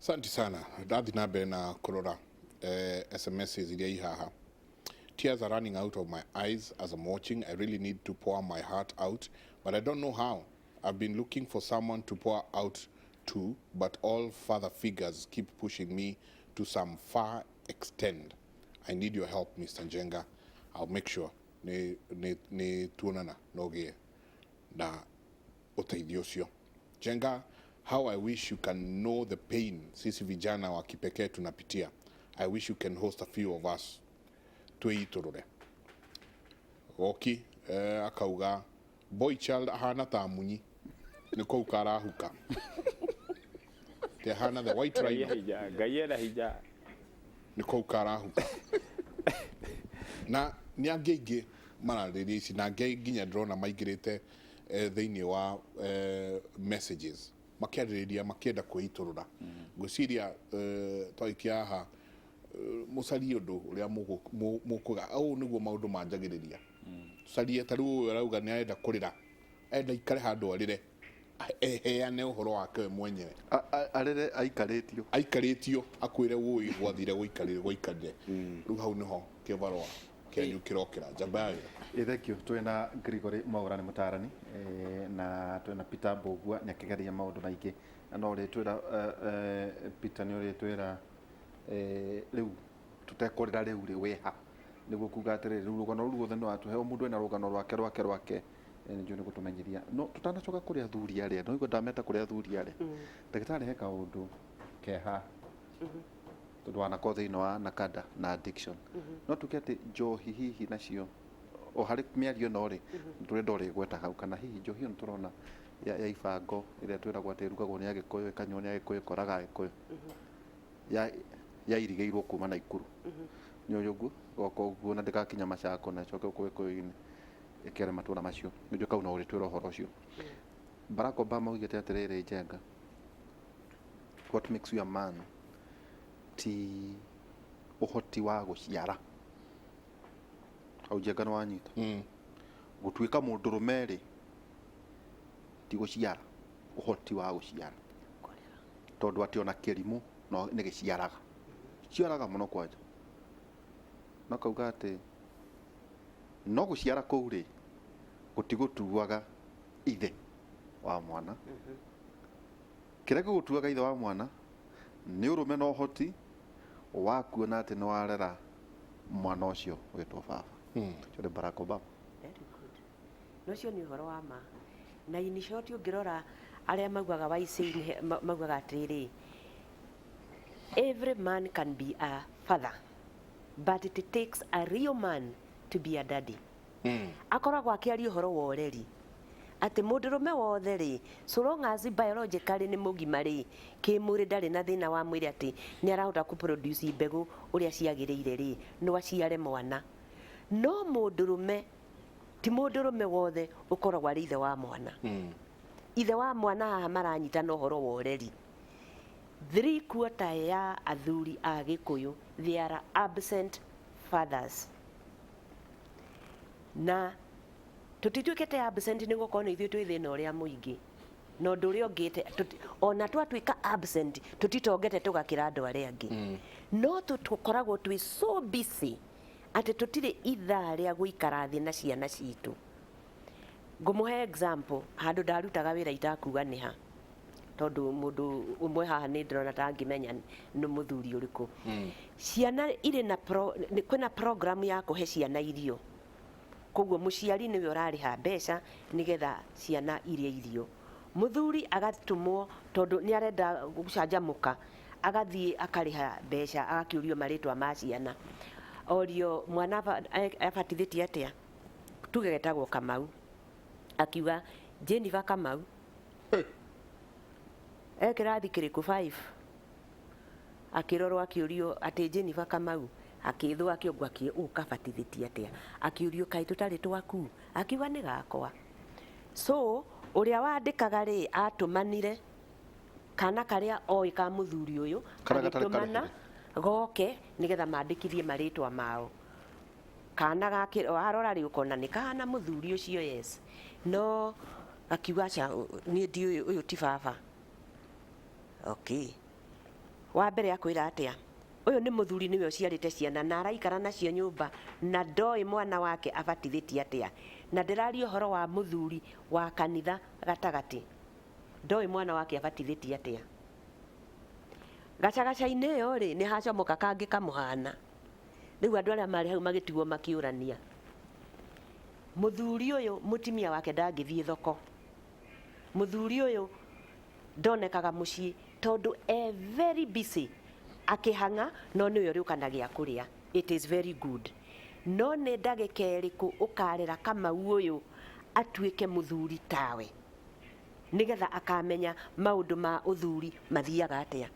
Asante sana. Ndathi na mbere na kũrora SMS iria i haha. Tears are running out of my eyes as I'm watching. I really need to pour my heart out, but I don't know how. I've been looking for someone to pour out to, but all father figures keep pushing me to some far extent. I need your help, Mr. Njenga. I'll make sure nĩ tuonana na ũgĩe na ũteithio ũcio. Njenga, how I wish you can know the pain sisi vijana wa kipekee tunapitia. I wish you can host a few of us twĩitũrũre. Goki akauga boy child ahana ta munyi nĩ kũu karahuka te ahana the white Ngai rhino. Hinya, Ngai ena hinya. Nĩ kũu karahuka na nĩ angĩ aingĩ mararĩria ici na angĩ nginya ndĩrona maingĩrĩte thĩinĩ wa messages makĩarĩrĩria makĩenda kwĩitũrũra. Ngwĩciria twaikia haha mũcarie ũndũ ũrĩa mũkuga ũũ nĩguo maũndũ manjagĩrĩria. Tũcarie ta rĩu ũyũ arauga nĩ arenda kũrĩra, arenda ikare handũ arĩre, eheane ũhoro wake we mwenyewe. Arĩre aikarĩtio. Aikarĩtio akwĩre wũi gwathire gũikarire gwaikarire. Rĩu hau nĩho kĩbarũa kĩanyu kĩrokĩra njamba ya wĩra. Ĩ thank you. Twĩna Gregory Mwaũra nĩ mũtarani na twĩna Peter Mbũgua nĩ akĩgeria maũndũ maingĩ na no ũrĩtwĩra Peter nĩ ũrĩtwĩra rĩu tũtekũrĩra rĩu rĩ wĩha nĩguo kuga atĩrĩrĩ rĩu rũgano rũu ruothe nĩ watũhe o mũndũ ena rũgano rwake rwake rwake nĩnjũĩ nĩ gũtũmenyithia no tũtanacoka kũrĩ athuri arĩa no igua ndameta kũrĩ athuri arĩa ndagĩtarĩ he kaũndũ keha tondũ wanakorwo thĩinĩ wa nakada na addiction no tuge atĩ njohi hihi nacio o harĩ mĩario ĩno rĩ tũrenda ũrĩgweta hau kana hihi njohi ĩno tũrona ya ibango ĩrĩa twĩragwo atĩ ĩrugagwo nĩ Agĩkũyũ, ĩkanyuo nĩ Agĩkũyũ, ĩkoraga Agĩkũyũ, yairigĩirwo kuma Naikuru nĩ ũyũ ũguo goka ũguo na ndĩgakinya Machakos na ĩcoke gũkũ Gĩkũyũ-inĩ ĩkere matũra macio. Nĩnjũĩ kau no ũrĩtwĩra ũhoro ũcio. Barack Obama oigĩte atĩrĩrĩ, Njenga, what makes you a man ti ũhoti wa gũciara. Hau Njenga nĩ wanyita? Gũtuĩka mũndũrũme rĩ ti gũciara, ũhoti wa gũciara, tondũ atĩ ona kĩrimũ no nĩ gĩciaraga, ciaraga mũno kwanja. No kauga atĩ no gũciara kũu rĩ gũtigũtuaga ithe wa mwana. Kĩrĩa gĩgũtuaga ithe wa mwana nĩ ũrũme na ũhoti wa kuona atĩ nĩ warera mwana ũcio wĩtwo baba. Ũcio nĩ Barack Obama. Very good. Na ũcio nĩ ũhoro wa ma. Na in short ũngĩrora arĩa maugaga waici maugaga atĩrĩrĩ, every man can be a father, but it takes a real man to be a daddy. Akoragwo akĩaria ũhoro wa ũreri atĩ mũndũrũme wothe rĩ, so long as biologically nĩ mũgima rĩ, kĩmwĩrĩ ndarĩ na thĩna wa mwĩrĩ atĩ nĩ arahota kũ produce mbegũ ũrĩa ciagĩrĩire rĩ, no aciare mwana. No mũndũrũme ti mũndũrũme wothe ũkoragwo arĩ ithe wa mwana. Ithe wa mwana haha maranyitana ũhoro wa ũreri. 3/4 ya athuri a Gĩkũyũ, they are absent fathers. Na tũtituĩkĩte absent nĩ gũkorwo nĩ ithuĩ twĩ thĩna ũrĩa mũingĩ na ũndũ ũrĩa ũngĩ ona twatuĩka absent tũtitongete tũgakĩra andũ arĩa angĩ, no tũkoragwo twĩ so busy atĩ tũtirĩ ithaa rĩa gũikara thĩ na ciana citũ. Ngũmũhe example handũ ndarutaga wĩra itakuga nĩ ha tondũ mũndũ ũmwe haha nĩ ndĩrona ta angĩmenya nĩ mũthuri ũrĩkũ. Ciana irĩ na kwĩna program ya kũhe ciana irio, koguo mũciari nĩwe ũrarĩha mbeca nĩgetha ciana irĩe irio. Mũthuri agatũmwo tondũ nĩ arenda gũcanjamũka, agathiĩ akarĩha mbeca, agakĩũrio marĩtwa ma ciana, orio mwana abatithĩtie atĩa, tuge getagwo Kamau, akiuga Jennifer Kamau e kĩrathi kĩrĩkũ, 5, akĩrorwo akĩũrio atĩ Jennifer Kamau, akĩthwo akĩongwo akĩ ũkabatithĩtie atĩa, akĩũrio kaĩ tũtarĩ twaku, akiuga nĩ gakwa. So ũrĩa wandĩkaga rĩ atũmanire kana karĩa oĩ ka mũthuri ũyũ Karĩa gatarĩ agĩtũmana karĩhĩre. goke nĩgetha mandĩkithie marĩtwa mao. Kana gake warora rĩ ũkona nĩ kahana mũthuri ũcio, yes, no akiuga aca, niĩ ndiũĩ, ũyũ ti baba. Okay. Wa mbere akwĩra atĩa? Ũyũ nĩ mũthuri, nĩwe ũciarĩte ciana na araikara nacio nyũmba na ndoĩ mwana wake abatithĩtie atĩa. Na ndĩraria ũhoro wa mũthuri wa kanitha gatagatĩ, ndoĩ mwana wake abatithĩtie atĩa. Gacagaca-inĩ ĩyo rĩ, nĩ hacomoka kangĩ kamũhana. Rĩu andũ arĩa marĩ hau magĩtigwo makĩũrania. Mũthuri ũyũ mũtimia wake ndangĩthiĩ thoko. Mũthuri ũyũ ndonekaga mũciĩ tondũ e very busy akĩhang'a, no nĩwe ũrĩũka na gĩa kũrĩa. It is very good. No nĩ ndagĩka ĩrĩkũ ũkarera Kamau ũyũ atuĩke mũthuri tawe, nĩgetha akamenya maũndũ ma ũthuri mathiaga atĩa?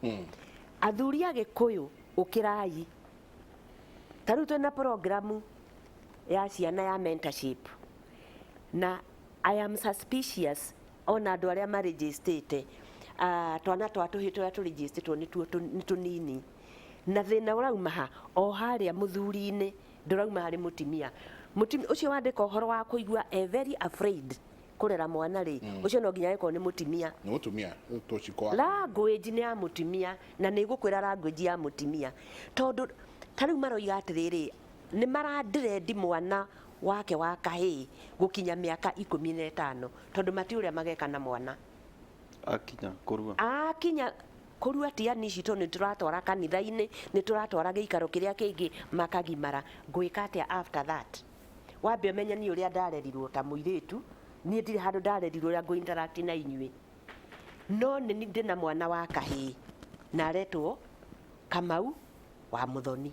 Athuri a Gĩkũyũ, ũkĩrai. Ta rĩu twĩna programu ya ciana ya mentorship, na I am suspicious ona andũ arĩa marĩnjĩstĩte, twana twa tũhĩ tũrĩa tũrĩnjĩstĩtwo nĩtuo nĩ tũnini, na thĩna ũrauma ha? O harĩa mũthuri-inĩ, ndũrauma harĩ mũtimia. Mũtimia ũcio wandĩka ũhoro wa kũigua e very afraid kũrera mwana rĩ, ũcio no nginya agĩkorwo nĩ mũtimia. Nĩ mũtumia tũciko wa Language nĩ ya mũtimia, na nĩ ngũkwĩra language ya mũtimia, tondũ ta rĩu maroiga atĩrĩrĩ, nĩ marandirendi mwana wake wa kahĩĩ gũkinya mĩaka 15, tondũ mati ũrĩa mageka na mwana akinya kũrua. Akinya kũrua. Tiani ici tondũ nĩ tũratwara kanitha-inĩ, nĩ tũratwara gĩikaro kĩrĩa kĩngĩ, makagimara. Ngwĩka atĩa after that? Wambe ũmenye niĩ ũrĩa ndarerirwo ta mũirĩtu, niĩ ndirĩ handũ ndarerirwo ũrĩa ngũ interact na inyuĩ, no nĩ ndĩ na mwana wa kahĩĩ na aretwo Kamau wa Mũthoni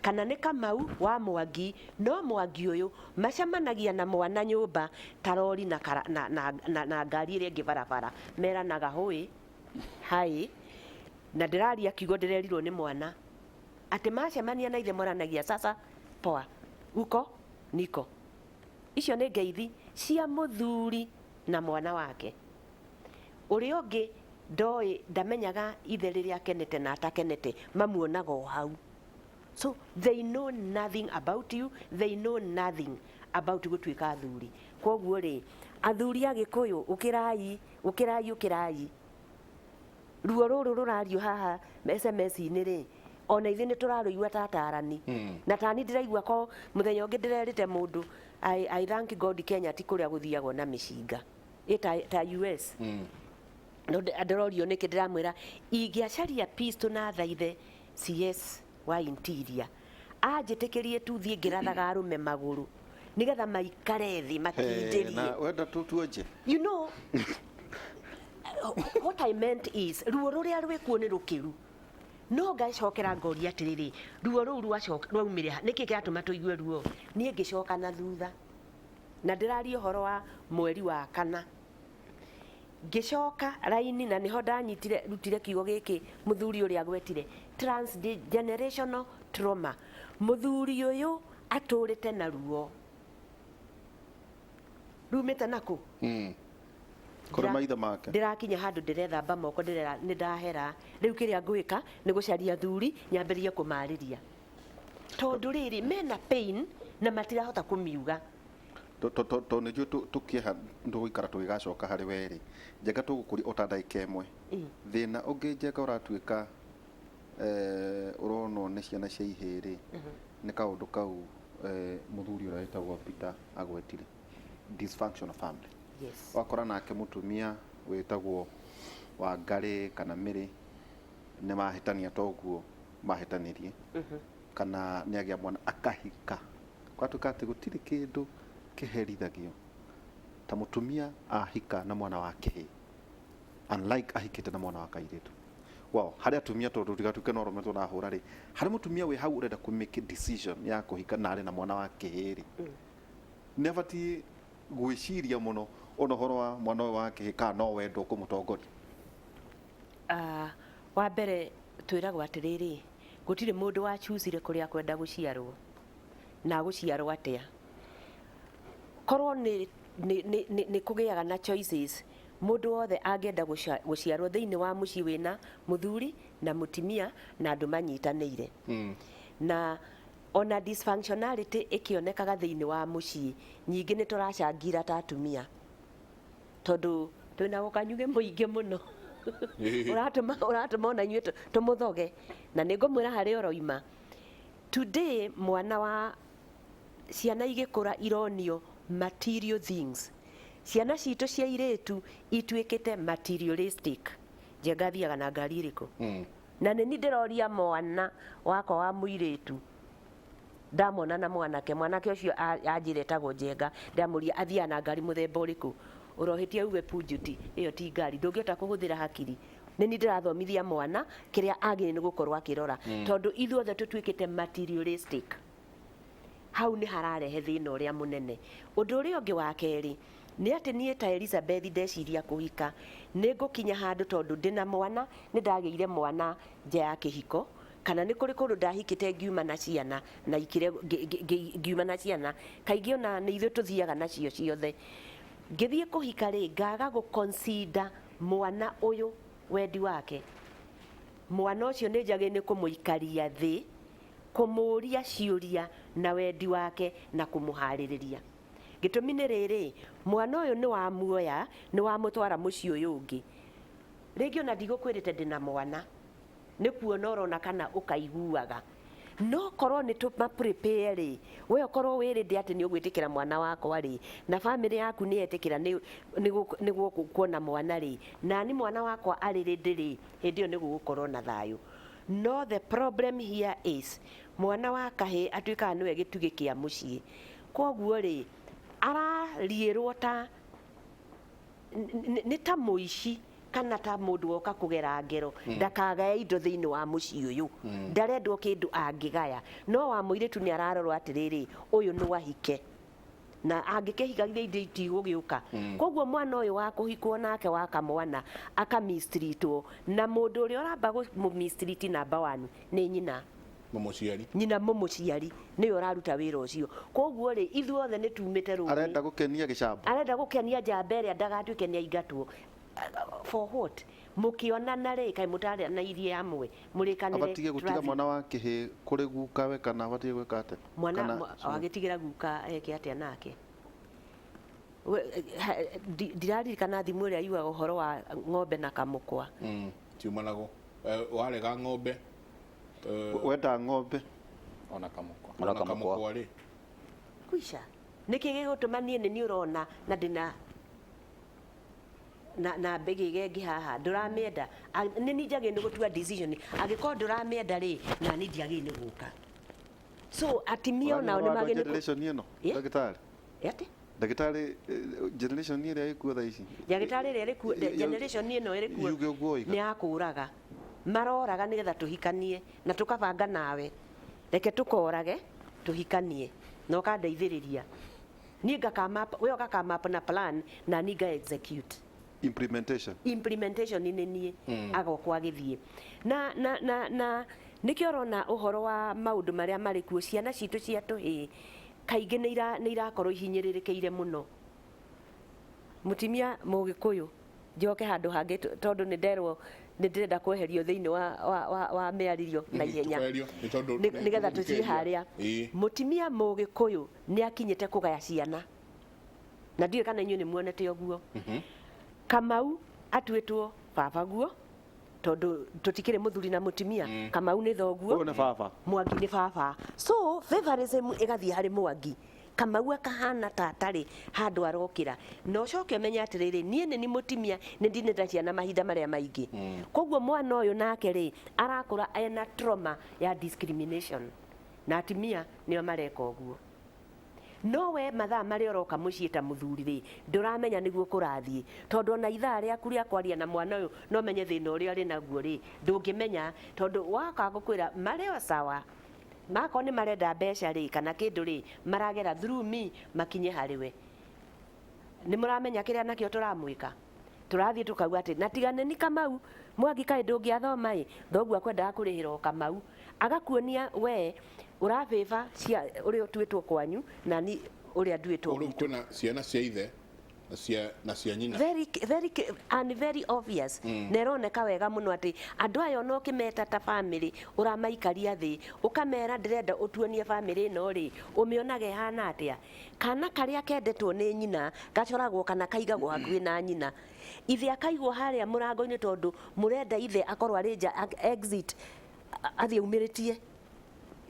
kana nĩ Kamau wa Mwangi, no Mwangi ũyũ macemanagia na mwana nyũmba ta rori na, kara, na, na, na, na ngari ĩrĩa ĩngĩ barabara, meranaga hũĩ hai. Na ndĩraria kiugo ndĩrerirwo nĩ mwana atĩ macemania na ithe moranagia, "Sasa poa, uko niko." Icio nĩ ngeithi cia mũthuri na mwana wake. Ũrĩa ũngĩ ndoĩ, ndamenyaga ithe rĩrĩa akenete na atakenete, mamuonaga o hau. So they know nothing about you, they know nothing about gũtuĩka athuri. Koguo rĩ, athuri a Gĩkũyũ, ũkĩrai, ũkĩrai, ũkĩrai. Ruo rũrũ rũrario haha SMS-inĩ rĩ, ona ithuĩ nĩ tũrarũigua ta atarani, na tani ndĩraigua ko mũthenya ũngĩ ndĩrerĩte mũndũ, I thank God Kenya ti kũrĩa gũthiagwo na mĩcinga ĩ ta US. No ndĩrorio nĩkĩ, ndĩramwĩra ingĩacaria pistol na thaithe CS wa Interior anjĩtĩkĩrie tu thiĩ ngĩrathaga arũme magũrũ nĩgetha maikare thĩ makindĩrie. Na wenda tuenje. You know what I meant is, ruo rũrĩa rwĩkuo nĩ rũkĩru, no ngacokera ngoria atĩrĩrĩ, ruo rũu rwaumire ha? Nĩkĩ kĩratũma tũigue ruo? Niĩ ngĩcoka na thutha, na ndĩraria ũhoro wa mweri wa kana, ngĩcoka raini, na nĩho ndanyitire rutire kiugo gĩkĩ mũthuri ũrĩa agwetire, transgenerational trauma. Mũthuri ũyũ atũrĩte na ruo rumĩte nakũ? Kũrĩ maithe make. Ndĩrakinya handũ ndĩrethamba moko, ndĩrera nĩ ndahera. Rĩu kĩrĩa ngwĩka nĩ gũcaria thuri, nyambĩrĩrie kũmarĩria, tondũ rĩrĩ mena pain na matirahota kũmiuga. Tondũ nĩ njũĩ tũkĩeha tũgũikara tũgĩgacoka harĩ we rĩ, Njenga, tũgũkũria o ta ndagĩka ĩmwe. Thĩna ũngĩ, Njenga, ũratuĩka ũronwo nĩ ciana cia ihĩĩ rĩ, nĩ kaũndũ kau mũthuri ũrĩa wĩtagwo Peter agwetire, dysfunctional family. Wakora nake mũtumia wĩtagwo Wangarĩ kana Mĩrĩ nĩ mahĩtania toguo mahĩtanirie, kana nĩ agĩa mwana akahika, gwatuĩka atĩ gũtirĩ kĩndũ kĩherithagio ta mũtumia ahika na mwana wa kĩhĩĩ, unlike ahikĩte na mwana wa kairĩtu. Well, harĩ atumia, tondũ ndigatuĩke no arũme tũrahũra rĩ, harĩ mũtumia wĩ hau ũrenda kũ make decision ya kũhika na arĩ na mwana wa kĩhĩĩ rĩ, nĩ abatiĩ gwĩciria mũno ona ũhoro wa mwana ũyũ wa kĩhĩĩ kana no wendo kũmũtongoria. Wa mbere twĩragwo atĩrĩrĩ, gũtirĩ mũndũ wachucire kũrĩa kwenda gũciarwo na gũciarwo atĩa. Korwo nĩ kũgĩaga na choices, mũndũ wothe angĩenda gũciarwo thĩinĩ wa mũciĩ wĩna mũthuri na mũtimia na andũ manyitanĩire, na ona dysfunctionality ĩkĩonekaga thĩinĩ wa mũciĩ, nyingĩ nĩ tũracangĩra ta atumia, tondũ twĩna ũkanyugĩ mũingĩ mũno. Ũratũma ũratũma ona inyuĩ tũmũthoge na nĩ ngũmwĩra harĩa ũroima. Today mwana wa ciana igĩkũra ironio material things. Ciana citũ cia irĩtu ituĩkĩte materialistic. Njenga athiaga na ngari ĩrĩkũ? Na nĩ ni ndĩroria mwana wakwa wa mũirĩtu, ndamona na mwanake, mwanake ũcio anjĩra etagwo Njenga, ndamũria athiaga na ngari mũthemba ũrĩkũ. Ũrohĩtia uge Peugeot, ĩyo ti ngari, ndũngĩhota kũhũthĩra hakiri. Nĩ ni ndĩrathomithia mwana kĩrĩa agĩrĩire nĩ gũkorwo akĩrora, tondũ ithuothe tũtuĩkĩte materialistic. Hau nĩ hararehe thĩna ũrĩa mũnene. Ũndũ ũrĩa ũngĩ wa kerĩ nĩ atĩ niĩ ta Elizabeth ndeciria kũhika nĩ ngũkinya handũ, tondũ ndĩna mwana, nĩ ndagĩire mwana nja ya kĩhiko, kana nĩ kũrĩ kũndũ ndahikĩte ngiuma na ciana na ikire ngiuma na ciana, kaingĩ ona nĩ ithuĩ tũthiaga nacio ciothe. Ngĩthiĩ kũhika rĩ, ngaga gũ consider mwana ũyũ wendi wake. Mwana ũcio nĩ njagĩrĩire nĩ kũmũikaria thĩ, kũmũria ciũria na wendi wake na kũmũharĩrĩria. Gĩtũmi nĩ rĩrĩ, mwana ũyũ nĩ wamuoya, nĩ wamũtwara mũciĩ ũyũ ũngĩ. Rĩngĩ ona ndigũkwĩrĩte ndĩna mwana, nĩ kuona ũrona kana ũkaiguaga. No korwo nĩ tũma prepare rĩ, we ũkorwo wĩ ready atĩ nĩ ũgwĩtĩkĩra mwana wakwa rĩ, na bamĩrĩ yaku nĩ yetĩkĩra nĩ kuona mwana rĩ, nani mwana wakwa arĩ ready rĩ, hĩndĩ ĩyo nĩ gũgũkorwo na thayũ. No the problem here is mwana wa kahĩĩ atuĩkaga nĩwe gĩtugĩ kĩa mũciĩ. Koguo rĩ, arariĩrwo ta nĩ ta mũici kana ta mũndũ woka kũgera ngero, ndakagae indo thĩinĩ wa mũciĩ ũyũ, ndarendwo kĩndũ angĩgaya. No wa mũirĩtu nĩ ararorwo atĩrĩrĩ, ũyũ nĩ wahike na angĩkĩhika githĩ indo itigũgĩũka. Koguo mwana ũyũ wa kũhikwo nake wa kamwana akamistreatwo, na mũndũ ũrĩa ũramba kũmũ-mistreat number one nĩ nyina. Mũmũciari. Nyina mũmũciari nĩwe ũraruta wĩra ũcio. Koguo rĩ, ithuothe nĩ tumĩte rũĩ. Arenda gũkenia gĩcambo. Arenda gũkenia njamba ĩrĩa ndagatuĩke nĩ aingatwo. For what? Mũkĩonana rĩ, kaĩ mũtaranairie hamwe mũrĩkanĩre? Abatie gũtiga mwana wa kĩhĩ kũrĩ gukawe kana abatie gwĩka atĩa? Mwana Kana wagĩtigĩra guka eke atĩa nake? Ndiraririkana thimũ ĩrĩa yugaga ũhoro wa ng'ombe na kamũkwa. Tiumanagwo. Warega ng'ombe, wenda ng'ombe ona kamũkwa. Ona Ona kamũkwa. Kamũkwa rĩ. Kwisha nĩkĩ gĩgũtũma niĩ nĩ niĩ ũrona na ndĩna na mbĩgĩge ĩngĩ haha ndũramĩenda? Nĩ niĩ njagĩrĩire nĩ gũtua decision. Angĩkorwo ndũramĩenda rĩ, na niĩ ndiagĩrĩire nĩ gũka. So atimia onao nĩ magĩrĩire nĩ Generation ĩno, ndagĩtarĩ. Atĩ? Ndagĩtarĩ, generation ĩrĩa ĩkuo thaa ici. Ndagĩtarĩ ĩrĩa ĩrĩ kuo, generation ĩno ĩrĩ kuo Yuge ũguo oiga. Nĩ ya kũraga. Maroraga nĩgetha tũhikanie na tũkabanga nawe, reke tũkorage tũhikanie na ũkandeithĩrĩria niĩ ngakama, we ũgakama up na plan na niĩ nga execute. Implementation. Implementation nĩ niĩ agokwo agĩthiĩ na nĩkĩo ũrona ũhoro wa maũndũ marĩa marĩ kuo. Ciana citũ cia tũhĩĩ kaingĩ nĩ irakorwo ihinyĩrĩrĩkĩire mũno. Mũtimia mũgĩkũyũ, njoke handũ hangĩ tondũ nĩ nderwo nĩ ndĩrenda kweherio thĩinĩ wa mĩario na ihenya. Tũkweherio, nĩ tondũ Nĩgetha tũthiĩ nĩtũgũthikĩrĩria. Harĩa mũtimia mũgĩkũyũ nĩ akinyĩte kũgaya ciana, na ndiũĩ kana inyuĩ nĩ muonete ũguo. Kamau atuĩtwo baba guo, tondũ tũtikĩrĩ mũthuri na mũtimia. Kamau nĩ thoguo. Ũyũ nĩ baba. Mwangi nĩ baba. So favorism ĩgathiĩ harĩ Mwangi, Kamau akahana ta atarĩ handũ arokĩra. Na ũcoke ũmenye atĩrĩrĩ, niĩ nĩ ni mũtimia, nĩ ndinĩte ciana mahinda marĩa maingĩ. Koguo mwana ũyũ nake rĩ, arakũra ena trauma ya discrimination, na atimia nĩo mareka ũguo. No we mathaa marĩa ũroka mũciĩ ta mũthuri rĩ, ndũramenya nĩguo kũrathiĩ, tondũ ona ithaa rĩaku rĩa kwaria na mwana ũyũ no menye thĩna ũrĩa arĩ naguo rĩ, ndũngĩmenya, tondũ waka gũkwĩra marĩ o sawa. Makorwo nĩ marenda mbeca rĩ, kana kĩndũ rĩ, maragera through me makinye harĩ we. Nĩ mũramenya kĩrĩa nakĩo tũramwĩka, tũrathiĩ tũkauga atĩ na tiga nĩ Kamau Mwangi, kaĩ ndũngĩathoma ĩ, thoguo akwendaga kũrĩhĩra o Kamau, agakuonia we ũrabĩba cia ũrĩa ũtuĩtwo kwanyu na ni ũrĩa nduĩtwo Rĩu gwitũ. Kwĩna ciana cia ithe. Na cia nyina. Very, very and very obvious. Na ĩroneka wega mũno atĩ andũ aya ona ũkĩmeta ta family, ũramaikaria thĩ ũkamera, "Ndĩrenda ũtuonie family ĩno rĩ, ũmĩonaga ĩhana atĩa?" Kana karĩa kendetwo nĩ nyina gacoragwo kana kaigagwo hakuhĩ na nyina, ithe akaigwo harĩa mũrango-inĩ, tondũ mũrenda ithe akorwo arĩ nja, exit, athiĩ aumĩrĩtie.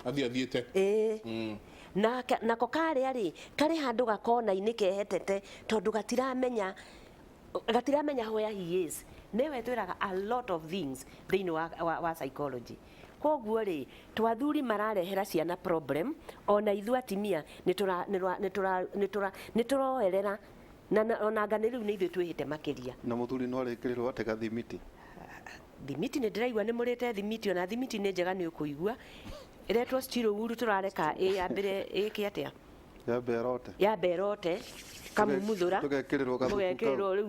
Athiĩ athiĩte. Ĩĩ, na nako karĩa rĩ karĩ handũ gakona-inĩ kehetete, tondũ gatiramenya where he is. Nĩwe twĩraga a lot of things thĩinĩ wa psychology. Koguo rĩ, twathuri mararehera ciana problem, ona ithuĩ atimia nĩ tũroerera na ona anga nĩ rĩu nĩ ithuĩ twĩhĩte makĩria. Na mũthuri no arĩkĩrĩrwo atĩ gathimiti? Thimiti nĩ ndĩraigua nĩ mũrĩte thimiti, ona thimiti nĩ njega, nĩ ũkũigua ĩretwo stiro uru, tũrareka ĩyambĩre ĩke atĩa? Yambe ĩrote. Yambe ĩrote kamumuthũra. Tũgekĩrĩrwo gathubu kau. Mũgekĩrĩrwo rĩu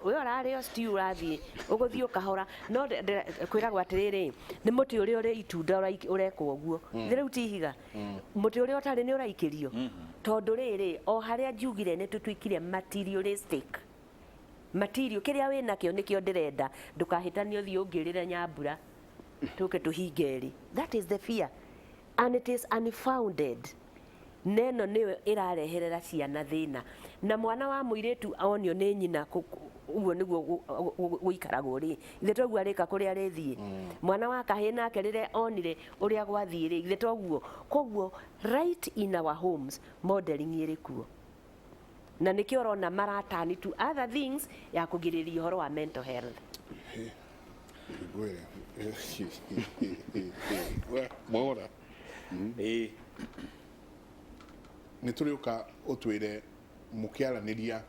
we ũrarĩo stew, ũrathiĩ ũgũthiĩ ũkahora, no kwĩragwo atĩrĩrĩ, nĩ mũtĩ ũrĩa ũrĩ itunda ũrekwo ũguo. Thĩ rĩu ti ihiga, mũtĩ ũrĩa ũtarĩ nĩ ũraikĩrio, tondũ rĩrĩ o harĩa njugire nĩ tũtuĩkire materialistic. Material kĩrĩa wĩ nakĩo nĩkĩo ndĩrenda, ndũkahĩtanie ũthiĩ ũngĩrĩre nyambura tũke tũhinge ĩrĩ. That is the fear and it is unfounded. Neno nĩyo ĩrareherera ciana thĩna, na mwana wa mũirĩtu onio nĩ nyina ũguo nĩguo gũikaragwo rĩ, ithe toguo arĩka kũrĩa arĩthiĩ. Mwana wa kahĩĩ nake rĩrĩa onire ũrĩa gwathiĩ rĩ, ithe toguo. Koguo right in our homes modeling ĩrĩ kuo, na nĩkĩo ũrona maratani to other things ya kũgirĩrĩria ũhoro wa mental health. Ngwĩre we Mwaura. Ĩĩ. Nĩ tũrĩũka ũtwĩre mũkĩaranĩria,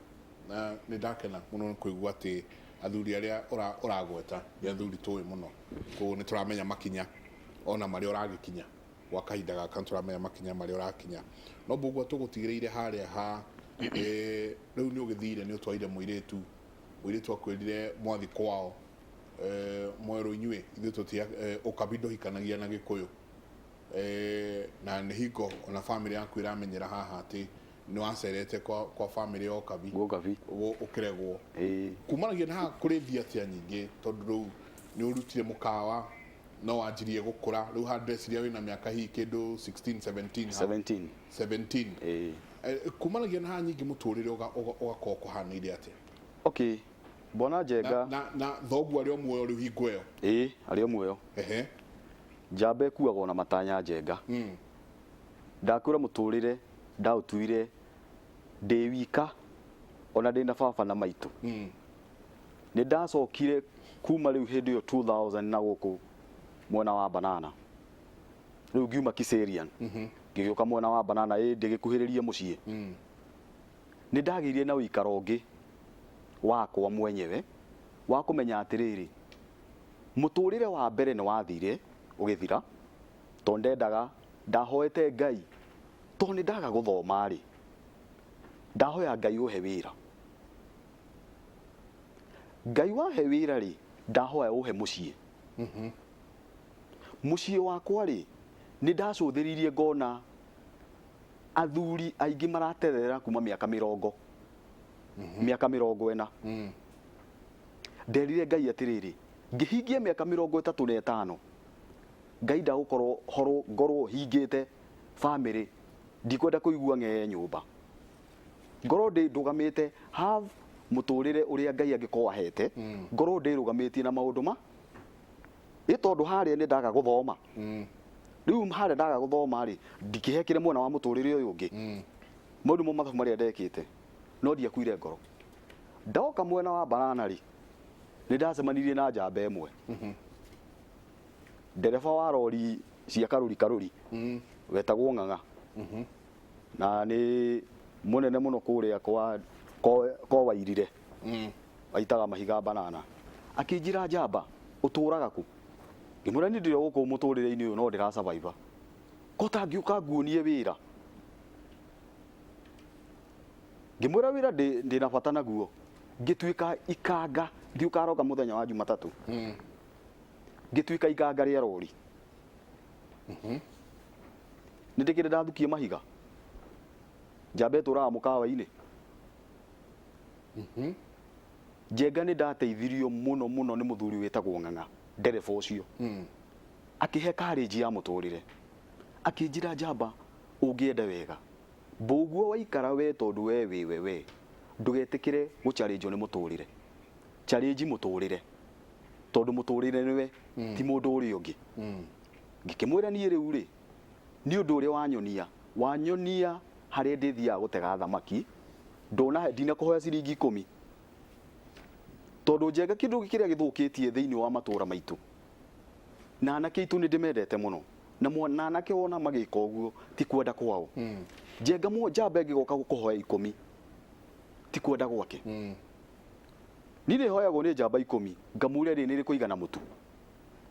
na nĩ ndakena mũno nĩ kũigua atĩ athuri arĩa ũragweta nĩ athuri tũĩ mũno, koguo nĩ tũramenya makinya ona marĩa ũragĩkinya gwa kahinda gaka, nĩ tũramenya makinya marĩa ũrakinya. No mbũguo tũgũtigĩrĩire harĩa ha rĩu nĩ ũgĩthire, nĩ ũtwarire mũirĩtu, mũirĩtu akwĩrire mwathi kwao, mwerũ inyuĩ ithuĩ tũtia ũkabi ndũhikanagia na Gĩkũyũ, na nĩ hingo ona family yaku ĩramenyera haha atĩ nĩ wacerete kwa family ya ũkabi. Gũkabi. Ũkĩregwo. Ĩĩ. Kumanagia na haha kũrĩ thiatia nyingĩ, tondũ rĩu nĩ ũrutire mũkawa, no wanjirie gũkũra rĩu haha, ndĩreciria wĩna mĩaka hihi kĩndũ 16 17 hau. 17. 17. Ĩĩ. Kumanagia na haha nyingĩ mũtũrĩre ũgakorwo kũhanĩire atĩa? Okay, mbona Na, Njenga. na thoguo arĩ o muoyo rĩu hingo ĩyo? Ĩĩ, arĩ o muoyo. Njamba ĩkuagwo na matanya, Njenga. Ndakwĩra mũtũrĩre ndaũtuire ndĩ wika, ona ndĩ na baba na maitũ. Nĩ ndacokire kuma rĩu hĩndĩ ĩyo 2000 na gũkũ mwena wa Banana, rĩu ngiuma Kiserian ngĩgĩũka mwena wa Banana, ĩ ndĩgĩkuhĩrĩrie mũciĩ. Nĩ ndagĩire na ũikaro ũngĩ wakwa mwenyewe wa kũmenya atĩrĩrĩ, mũtũrĩre wa mbere nĩ wathire ũgĩthira, tondũ ndendaga, ndahoete Ngai, tondũ nĩ ndaga gũthoma rĩ, ndahoya Ngai ũhe wĩra. Ngai wahe wĩra rĩ, ndahoya ũhe mũciĩ. Mũciĩ wakwa rĩ, nĩ ndacũthĩrĩirie ngona athuri aingĩ maraterera kuma mĩaka 40, mĩaka 40. Nderire Ngai atĩrĩrĩ, ngĩhingia mĩaka 35, Ngai ndagũkorwo horwo ngorwo hingĩte family, ndikwenda kũigua ng'ee nyũmba, ngorwo ndĩ ndũgamĩte, have mũtũrĩre ũrĩa Ngai angĩkorwo ahete, ngorwo ndĩrũgamĩtie na maũndũ ma ĩ, tondũ harĩa nĩ ndaga gũthoma. Rĩu harĩa ndaga gũthoma rĩ, ndikĩhekire mwena wa mũtũrĩre ũyũ ũngĩ. Mau nĩmo mathabu marĩa ndekĩte, no ndiakuire ngoro. Ndoka mwena wa Banana rĩ, nĩ ndacemanirie na njamba ĩmwe, ndereba wa rori cia karũri karũri, wetagwo Ng'ang'a, na nĩ mũnene mũno kũrĩa kwa Wairire, aitaga mahiga Banana. Akĩnjĩra, "Njamba, ũtũraga kũ?" Ngĩmwĩra, "Niĩ ndĩrĩ o gũkũ mũtũrĩre-inĩ ũyũ, no ndĩra survive ko tangĩũka nguonie wĩra." Ngĩmwĩra, "Wĩra ndĩ na bata naguo." Ngĩtuĩka ikanga ndiũkaroka mũthenya wa Jumatatũ, ngĩtuĩka ikanga rĩa rori. Nĩ ndĩkĩrĩ ndathukie mahiga. Njamba ĩtũraga mũkawa-inĩ. Njenga nĩ ndateithirio mũno mũno nĩ mũthuri wĩtagwo Ng'ang'a, ndereba ũcio. Akĩhe courage ya mũtũrĩre, akĩnjĩra njamba ũngĩenda wega mbũguo waikara we tondũ we wĩwe we ndũgetĩkĩre gũcharĩnjwo nĩ mũtũrĩre, challenge mũtũrĩre tondũ mũtũrĩre nĩwe ti mũndũ ũrĩa ũngĩ. Ngĩkĩmwĩra niĩ rĩu rĩ nĩ ũndũ ũrĩa wanyonia wanyonia harĩa ndĩthiaga gũtega thamaki ndona ndinakũhoya ciringi 10 tondũ Njenga kĩndũ kĩrĩa gĩthũkĩtie thĩinĩ wa matũra maitũ na anake aitũ nĩ ndĩmendete mũno na na anake wona magĩka ũguo ti kwenda kwao. Njenga njamba ĩngĩgoka gũkũhoya 10 ti kwenda gwake. Niĩ nĩhoyagwo nĩ njamba 10 ngamũria rĩ nĩ rĩkũigana mũtu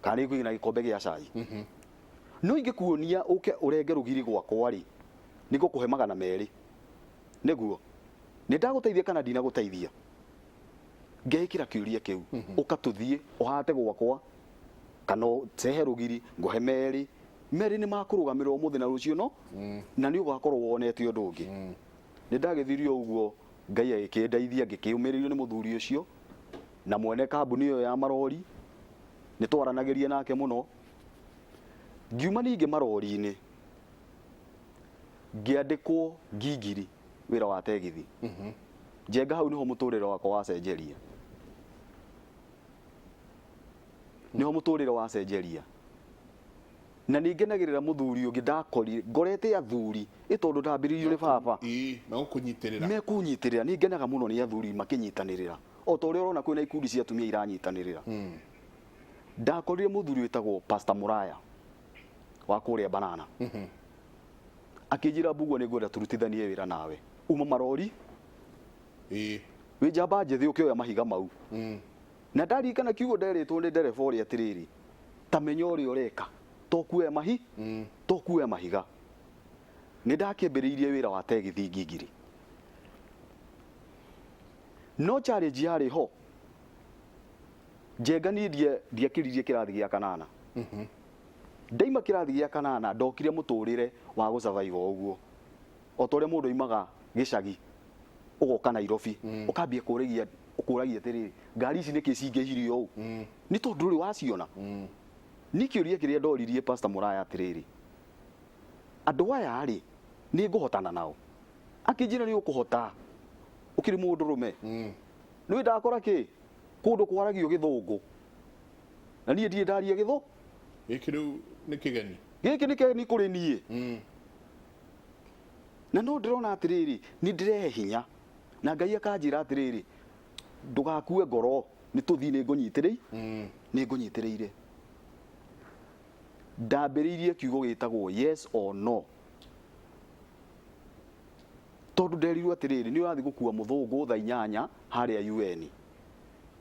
kana nĩ rĩkũigana gĩkombe gĩa cai. No ingĩkuonia ũke ũrenge rũgiri gwakwa rĩ nĩ ngũkũhe 200 nĩguo nĩ ndagũteithia kana ndinagũteithia. Ngeĩkĩra kĩũria kĩu ũka tũthiĩ ũhate gwakwa kana ũcehe rũgiri ngũhe 2 2 nĩ makũrũgamĩrĩra ũmũthĩ na rũciũ no na nĩ ũgakorwo wonete ũndũ ũngĩ. Nĩ ndagĩthirie ũguo Ngai agĩkĩndeithia ngĩkĩũmĩrĩrio nĩ mũthuri ũcio na mwene kambuni ĩyo ya marori nĩ twaranagĩria nake mũno. Ngiuma ningĩ marori-inĩ ngĩandĩkwo ngingiri wĩra wa tegithi. Njenga hau nĩho mũtũrĩre wakwa wacenjeria, nĩho mũtũrĩre wacenjeria. Na nĩ ngenagĩrĩra mũthuri ũngĩ ndakorire ngorete athuri ĩ tondũ ndambĩrĩirio nĩ baba Ĩĩ, megũkũnyitĩrĩra. Mekũnyitĩrĩra. Nĩ ngenaga mũno nĩ athuri makĩnyitanĩrĩra o ta ũrĩa ũrona kwĩna ikundi cia atumia iranyitanĩrĩra. Ndakorire mũthuri wĩtagwo Pastor Muraya wa kũrĩa Banana. Akĩnjĩra Mbugua nĩ ngwenda tũrutithanie wĩra nawe uma marori wĩ njamba njĩthĩ ũkĩoya mahiga mau. Na ndarikana kiugo nderĩtwo nĩ ndereba ũrĩa atĩrĩrĩ, ta menya ũrĩa ũreka to kuoya mahi to kuoya mahiga. Nĩ ndakĩambĩrĩirie wĩra wa tegithi ngingiri no challenge yarĩ ho. Njenga niĩ ndiakĩririe kĩrathi gĩa kanana. Ndaima kĩrathi gĩa kanana ndokire mũtũrĩre wa gũ survive o ũguo o ta ũrĩa mũndũ aimaga gĩcagi ũgoka Nairobi ũkambia kũragia ũkũragia atĩrĩrĩ ngari ici nĩkĩ cingĩhire ũũ nĩ tondũ ndũrĩ waciona. Niĩ kĩũria kĩrĩa ndoririe Pastor Muraya atĩrĩrĩ, andũ aya rĩ nĩ ngũhotana nao? Akĩnjĩra nĩ ũkũhota ũkĩrĩ mũndũrũme. Nĩ ndakora kĩ kũndũ kwaragio gĩthũngũ na niĩ ndirĩ ndaria gĩthũ Gĩkĩ rĩu nĩ kĩgeni. Gĩkĩ nĩ kĩgeni kũrĩ niĩ. Na no ndĩrona atĩrĩrĩ nĩ ndĩrehe hinya na Ngai akanjĩra atĩrĩrĩ ndũgakue ngoro nĩ tũthiĩ nĩ ngũnyitĩrĩi nĩ ngũnyitĩrĩire. Ndambĩrĩirie kiugo gĩtagwo yes or no tondũ nderirwo atĩrĩrĩ nĩ ũrathiĩ gũkua mũthũngũ thaa 8 harĩa UN.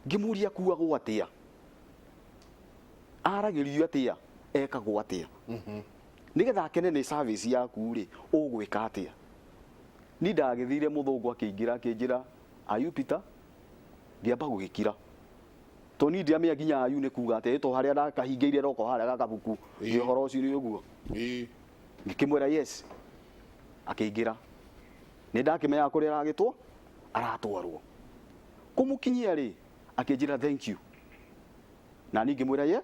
Ngĩmũria akuagwo atĩa, aragĩrio atĩa, ekagwo atĩa nĩgetha akene nĩ service yaku rĩ ũgwĩka atĩa. Ni ndagĩthire mũthũngũ akĩingĩra akĩnjĩra are you Peter? Ngĩamba gũgĩkira to ni ndiamenya nginya ayu nĩ kuga atĩa to harĩa ndakahingĩire roko harĩa gakabuku nĩ ũhoro ũcio nĩ ũguo. Ngĩkĩmwĩra yes akĩingĩra. Nĩ ndakĩmenyaga kũrĩa aragĩtwo aratwarwo. Kũmũkinyia rĩ akĩnjĩra thank you na niĩ ngĩmwĩra ye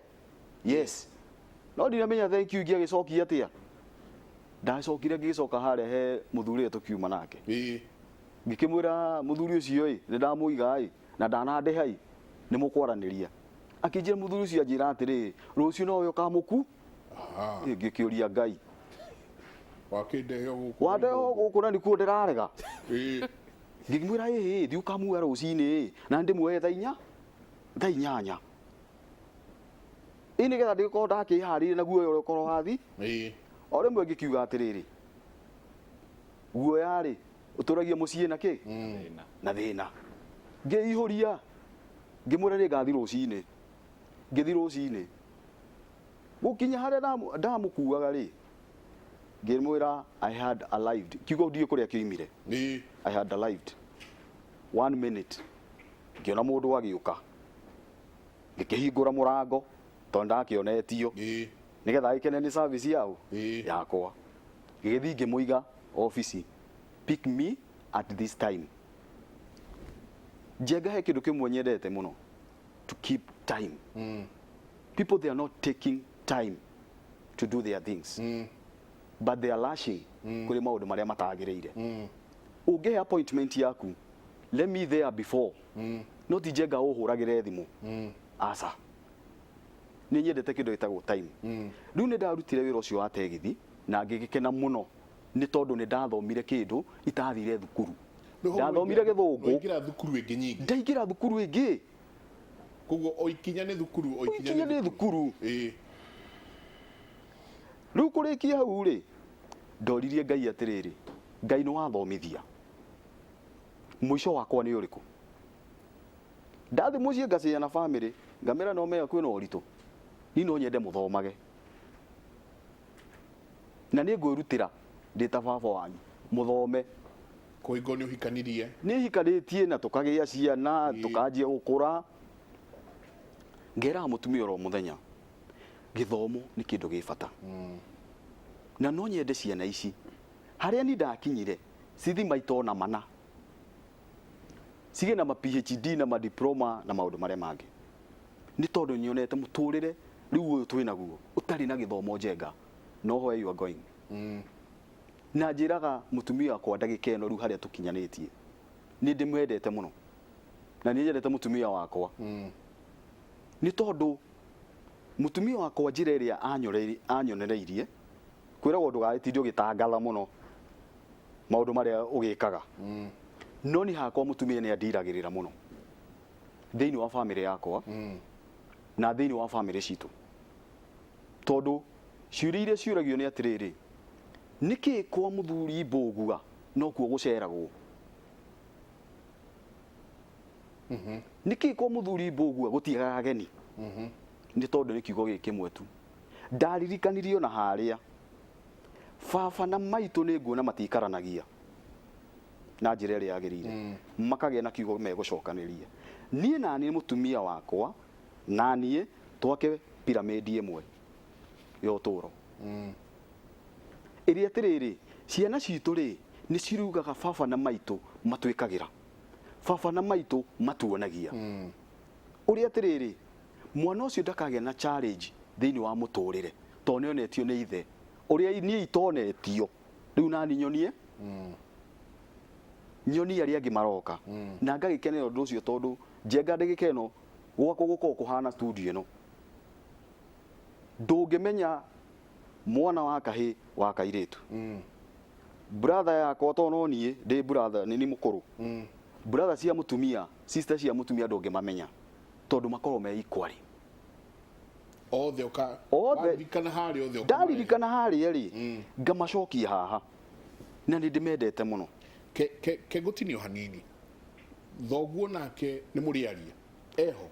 yes no ndinamenya thank you ingĩagĩcokia atĩa. Ndacokire ngĩgĩcoka harĩa he mũthuri ũrĩa tũkiuma nake. Ngĩkĩmwĩra mũthuri ũcio ĩ nĩ ndamũiga ĩ na ndanandĩha ĩ nĩ mũkwaranĩria. Akĩnjĩra mũthuri ũcio anjĩra atĩrĩrĩ rũciũ nowe ũkamũku. Ngĩkĩũria Ngai Wakĩndehe gũkũ. Wandehe gũkũ na nĩkuo ndĩrarega. Ngĩmwĩra ĩĩ thiĩ ũkamuoya rũcinĩ ĩ na ndĩmuoye thaa inya thaa 8 ĩ nĩgetha ndĩgĩkorwo ndakĩharĩirie na guoya ũrĩa ũkorwo wathi. O rĩmwe ngĩkiuga atĩrĩrĩ guoya rĩ ũtũragia mũciĩ na kĩ na thĩna. Ngĩihũria ngĩmwĩra nĩ ngathi rũcinĩ. Ngĩthi rũcinĩ gũkinya harĩa ndamũkuaga rĩ ngĩmwĩra I had arrived kiugo ndiũĩ kũrĩa kĩoimire. I had arrived 1 minute ngĩona mũndũ agĩũka ngĩkĩhingũra mũrango tondũ ndakĩonetio nĩgetha agĩkene nĩ service yao yakwa. Ngĩgĩthiĩ ngĩmũiga obici, pick me at this time. Njenga, he kĩndũ kĩmwe nyendete mũno, to keep time. People, they are not taking time to do their things, but they are rushing kũrĩ maũndũ marĩa matagĩrĩire. Ũngĩhe appointment yaku, let me there before, no ti Njenga ũhũragĩre thimũ. Aca, nĩ nyendete kĩndũ gĩtagwo time. Rĩu nĩ ndarutire wĩra ũcio wa tegithi na ngĩgĩkena mũno, nĩ tondũ nĩ ndathomire kĩndũ itathire thukuru. Ndathomire gĩthũngũ. Waingĩra thukuru ĩngĩ nyingĩ. Ndaingĩra thukuru ĩngĩ. Koguo o ikinya nĩ thukuru, o ikinya nĩ thukuru. Rĩu kũrĩkia hau rĩ, ndoririe Ngai atĩrĩrĩ, "Ngai, nĩ wathomithia, mũico wakwa nĩ ũrĩkũ?" Ndathi mũciĩ ngacĩa na famĩlĩ, ngamĩra no mega kwĩna ũritũ, ni no nyende mũthomage na nĩ ngwĩrutĩra ndĩ ta baba wanyu mũthome. Kũhingo nĩ ũhikanirie? Nĩ hikanĩtie na tũkagĩa ciana. Tũkanjia gũkũra, ngeraga mũtumia oro mũthenya, gĩthomo nĩ kĩndũ gĩ bata, na no nyende ciana ici harĩa ni ndakinyire cithi maita ona mana, cigĩe na ma PhD na ma diploma na maũndũ marĩa mangĩ, nĩ tondũ nyonete mũtũrĩre rĩu ũyũ twĩ naguo ũtarĩ na gĩthomo, Njenga, no where you are going. Na njĩraga mũtumia wakwa ndagĩka ĩno rĩu harĩa tũkinyanĩtie, nĩ ndĩmwendete mũno na nĩ nyendete mũtumia wakwa, nĩ tondũ mũtumia wakwa njĩra ĩrĩa anyonereirie, kwĩragwo ndũgagĩtinde ũgĩtangatha mũno maũndũ marĩa ũgĩkaga, no niĩ hakwa mũtumia nĩ andiragĩrĩra mũno thĩinĩ wa famĩlĩ yakwa na thĩinĩ wa famĩlĩ citũ, tondũ ciũria iria ciũragio nĩ atĩrĩrĩ, nĩkĩ kwa mũthuri Mbũgua nokuo gũceragwo, nĩkĩ kwa mũthuri Mbũgua gũtiagaga ageni? Nĩ tondũ nĩ kiugo gĩkĩ kĩmwe tu ndaririkanirio na harĩa baba na maitũ nĩ nguona matiikaranagia na njĩra ĩrĩa yagĩrĩire, makagĩa na kiugo megũcokanĩria. Niĩ na niĩ mũtumia wakwa na niĩ twake piramĩndi ĩmwe ya ũtũũro, ĩrĩa atĩrĩrĩ, ciana citũ rĩ, nĩ cirugaga baba na maitũ matwĩkagĩra, baba na maitũ matuonagia ũrĩa atĩrĩrĩ, mwana ũcio ndakagĩa na challenge thĩinĩ wa mũtũrĩre, tondũ nĩ onetio nĩ ithe ũrĩa niĩ itonetio. Rĩu nani nyonie nyonie arĩa angĩ maroka na ngagĩkenera ũndũ ũcio, tondũ Njenga, ndagĩka ĩno gwakwa gũkorwo kũhana studio ĩno, ndũngĩmenya mwana wa kahĩ wa kairĩtu. Brother yakwa, to no niĩ ndĩ brother, nĩ ni mũkũrũ. Brother cia mũtumia, sister cia mũtumia, ndũngĩmamenya tondũ makorwo me equally. Othe ũka Othe. Waririkana harĩa othe ũkamarehe. Ndaririkana harĩa rĩ, ngamacokia haha na nĩ ndĩmendete mũno. Ke ngũtinio hanini, thoguo nake nĩ mũrĩaria eho?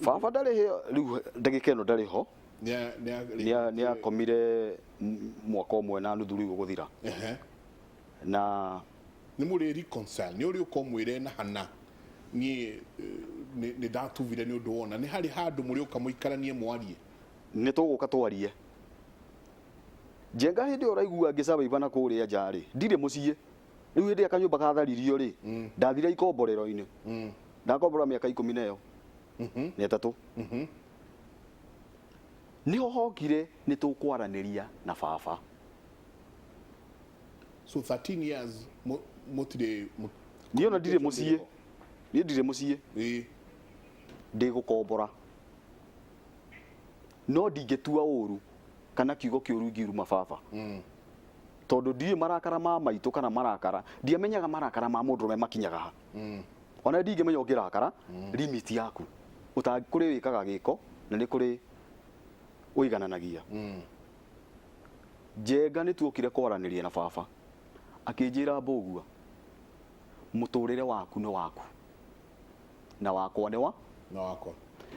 Baba ndarĩ rĩu, ndagĩka ĩno ndarĩ ho. Nĩ akomire mwaka ũmwe na nuthu rĩu ũgũthira. Na Nĩ mũrĩ reconcile? Nĩ ũrĩ ũka ũmwĩre na hana niĩ nĩ ndatubire nĩ ũndũ wona nĩ harĩ handũ mũrĩ ũka mũikaranie mwarie? Nĩ tũgũka twarie, Njenga. Hĩndĩ ĩyo ũraigua ngĩcabaiba na kũrĩa nja rĩ, ndirĩ mũciĩ rĩu. Hĩndĩ ĩrĩa kanyũmba katharirio rĩ, ndathire ikomborero-inĩ, ndakombora mĩaka 13 na ĩtatũ. Nĩho hokire nĩ tũkwaranĩria na baba. So 13 years mũtirĩ Niĩ ona ndirĩ mũciĩ, niĩ ndirĩ mũciĩ. Ndĩ gũkombora, no ndingĩtua ũru kana kiugo kĩũru ingiuruma baba, tondũ ndiũĩ marakara ma maitũ kana marakara, ndiamenyaga marakara ma mũndũrũme makinyaga ha. Ona ndingĩmenya ũngĩrakara limit yaku. Kũrĩ wĩkaga gĩko na nĩ kũrĩ ũigananagia. Njenga, nĩ tuokire kwaranĩria na baba, akĩnjĩra, "Mbũgua, mũtũrĩre waku nĩ waku na wakwa nĩ wa Na wakwa.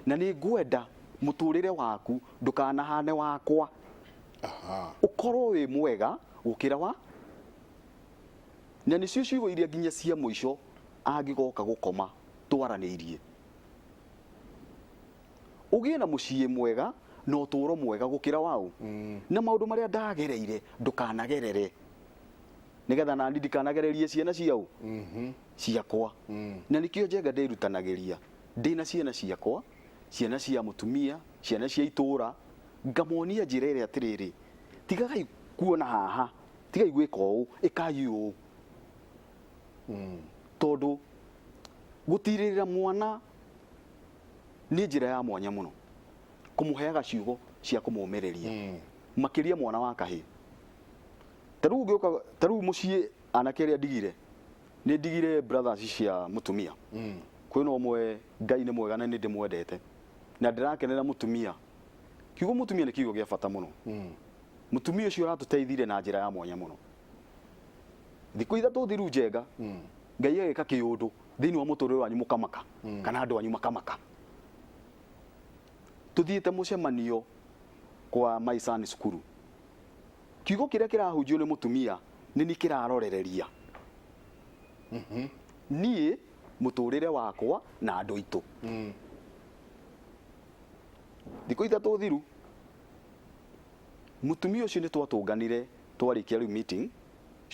Na nĩ ngwenda mũtũrĩre waku ndũkanahane wakwa, ũkorwo wĩ mwega gũkĩra wa." Na nĩcio ciugo iria nginya cia mũico angĩgoka gũkoma twaranĩirie, ũgĩe na mũciĩ mwega na ũtũũro mwega gũkĩra waũ, na maũndũ marĩa ndagereire ndũkanagerere, nĩgetha nani ndikanagererie ciana ciao. Ciakwa. Na nĩkĩo Njenga ndĩrutanagĩria ndĩna ciana ciakwa, ciana cia mũtumia, ciana cia itũra, ngamonia njĩra ĩrĩa atĩrĩrĩ, tigagai kuona haha, tigai gwĩka ũũ, ĩkai ũũ. Tondũ gũtirĩrĩra mwana nĩ njĩra ya mwanya mũno, kũmũheaga ciugo cia kũmũmĩrĩria, makĩria mwana wa kahĩĩ. Ta rĩu ũngĩũka, ta rĩu mũciĩ anake arĩa ndigire, nĩ ndigire brothers cia mũtumia. Kwĩna ũmwe Ngai nĩ mwega na nĩ ndĩmwendete na ndĩrakenera mũtumia. Kiugo mũtumia nĩ kiugo gĩa bata mũno. Mũtumia ũcio aratũteithire na njĩra ya mwanya mũno. Thikũ 3 thiru Njenga, Ngai agĩka kĩũndũ thĩinĩ wa mũtũrĩre wanyu mũkamaka, kana andũ anyu makamaka. Tũthiĩte mũcemanio kwa my son cukuru, kiugo kĩrĩa kĩrahunjio nĩ mũtumia nĩ ni kĩrarorereria niĩ mũtũrĩre wakwa na andũ aitũ. Thikũ 3 thiru, mũtumia ũcio nĩ twatũnganire twarĩkia rĩu meeting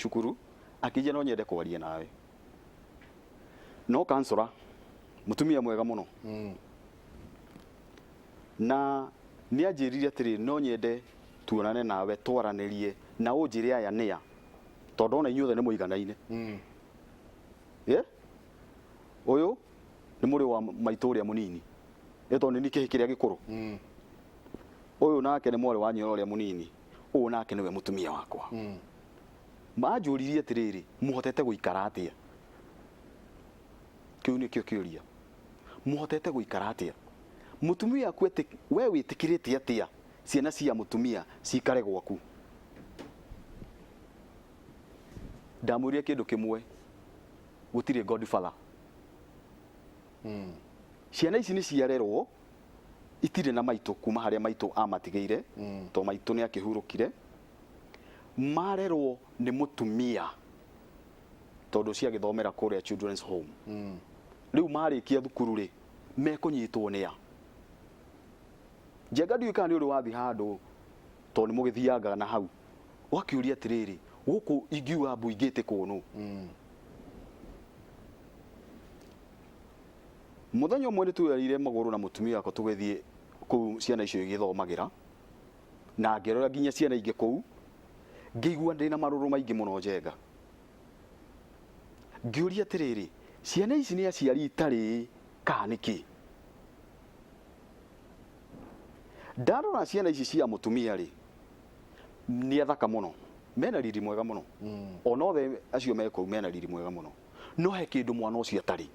cukuru, akĩnjia no nyende kwaria nawe. No kansora mũtumia mwega mũno, na nĩ anjĩrire atĩrĩ, no nyende tuonane nawe twaranĩrie na ũnjĩre aya nĩa, tondũ ona inyuothe nĩ mũiganaine. Yeah? Ũyũ nĩ mũrĩ wa maitũ ũrĩa mũnini, ĩ tondũ nĩ kĩhĩ kĩrĩa gĩkũrũ. Ũyũ nake nĩ mwarĩ wa nyina ũrĩa mũnini, ũyũ nake nĩwe mũtumia wakwa. Manjũririe atĩrĩrĩ, mũhotete gũikara atĩa? Kĩu nĩkĩo kĩũria, mũhotete gũikara atĩa? Mũtumia waku we wĩtĩkĩrĩte atĩa ciana cia mũtumia cikare gwaku? Ndamwĩrire kĩndũ kĩmwe, gũtirĩ godfather. Ciana ici nĩ ciarerwo itirĩ na maitũ kuma harĩa maitũ amatigĩire, to maitũ nĩ akĩhurũkire. Marerwo nĩ mũtumia tondũ ciagĩthomera kũrĩa children's home. Rĩu marĩkia thukuru rĩ, mekũnyitwo nĩa? Njenga, ndiũĩ kana nĩ ũrĩ wathiĩ handũ, tondũ nĩ mũgĩthiangaga na hau, ũgakĩũria atĩrĩrĩ, gũkũ ingiuga mbu ingĩtĩkwo nũ? Mũthenya ũmwe nĩ twĩrire magũrũ na mũtumia wakwa tũgĩthiĩ kũu ciana icio igĩthomagĩra, na ngĩrora nginya ciana ingĩ kũu, ngĩigua ndĩna marũrũ maingĩ mũno Njenga. Ngĩũria atĩrĩrĩ, ciana ici nĩ aciari itarĩ kana nĩkĩ? Ndarora ciana ici cia mũtumia rĩ, nĩ athaka mũno, mena riri mwega mũno, ona othe acio me kũu mena riri mwega mũno, no he kĩndũ mwana ũcio atarĩ,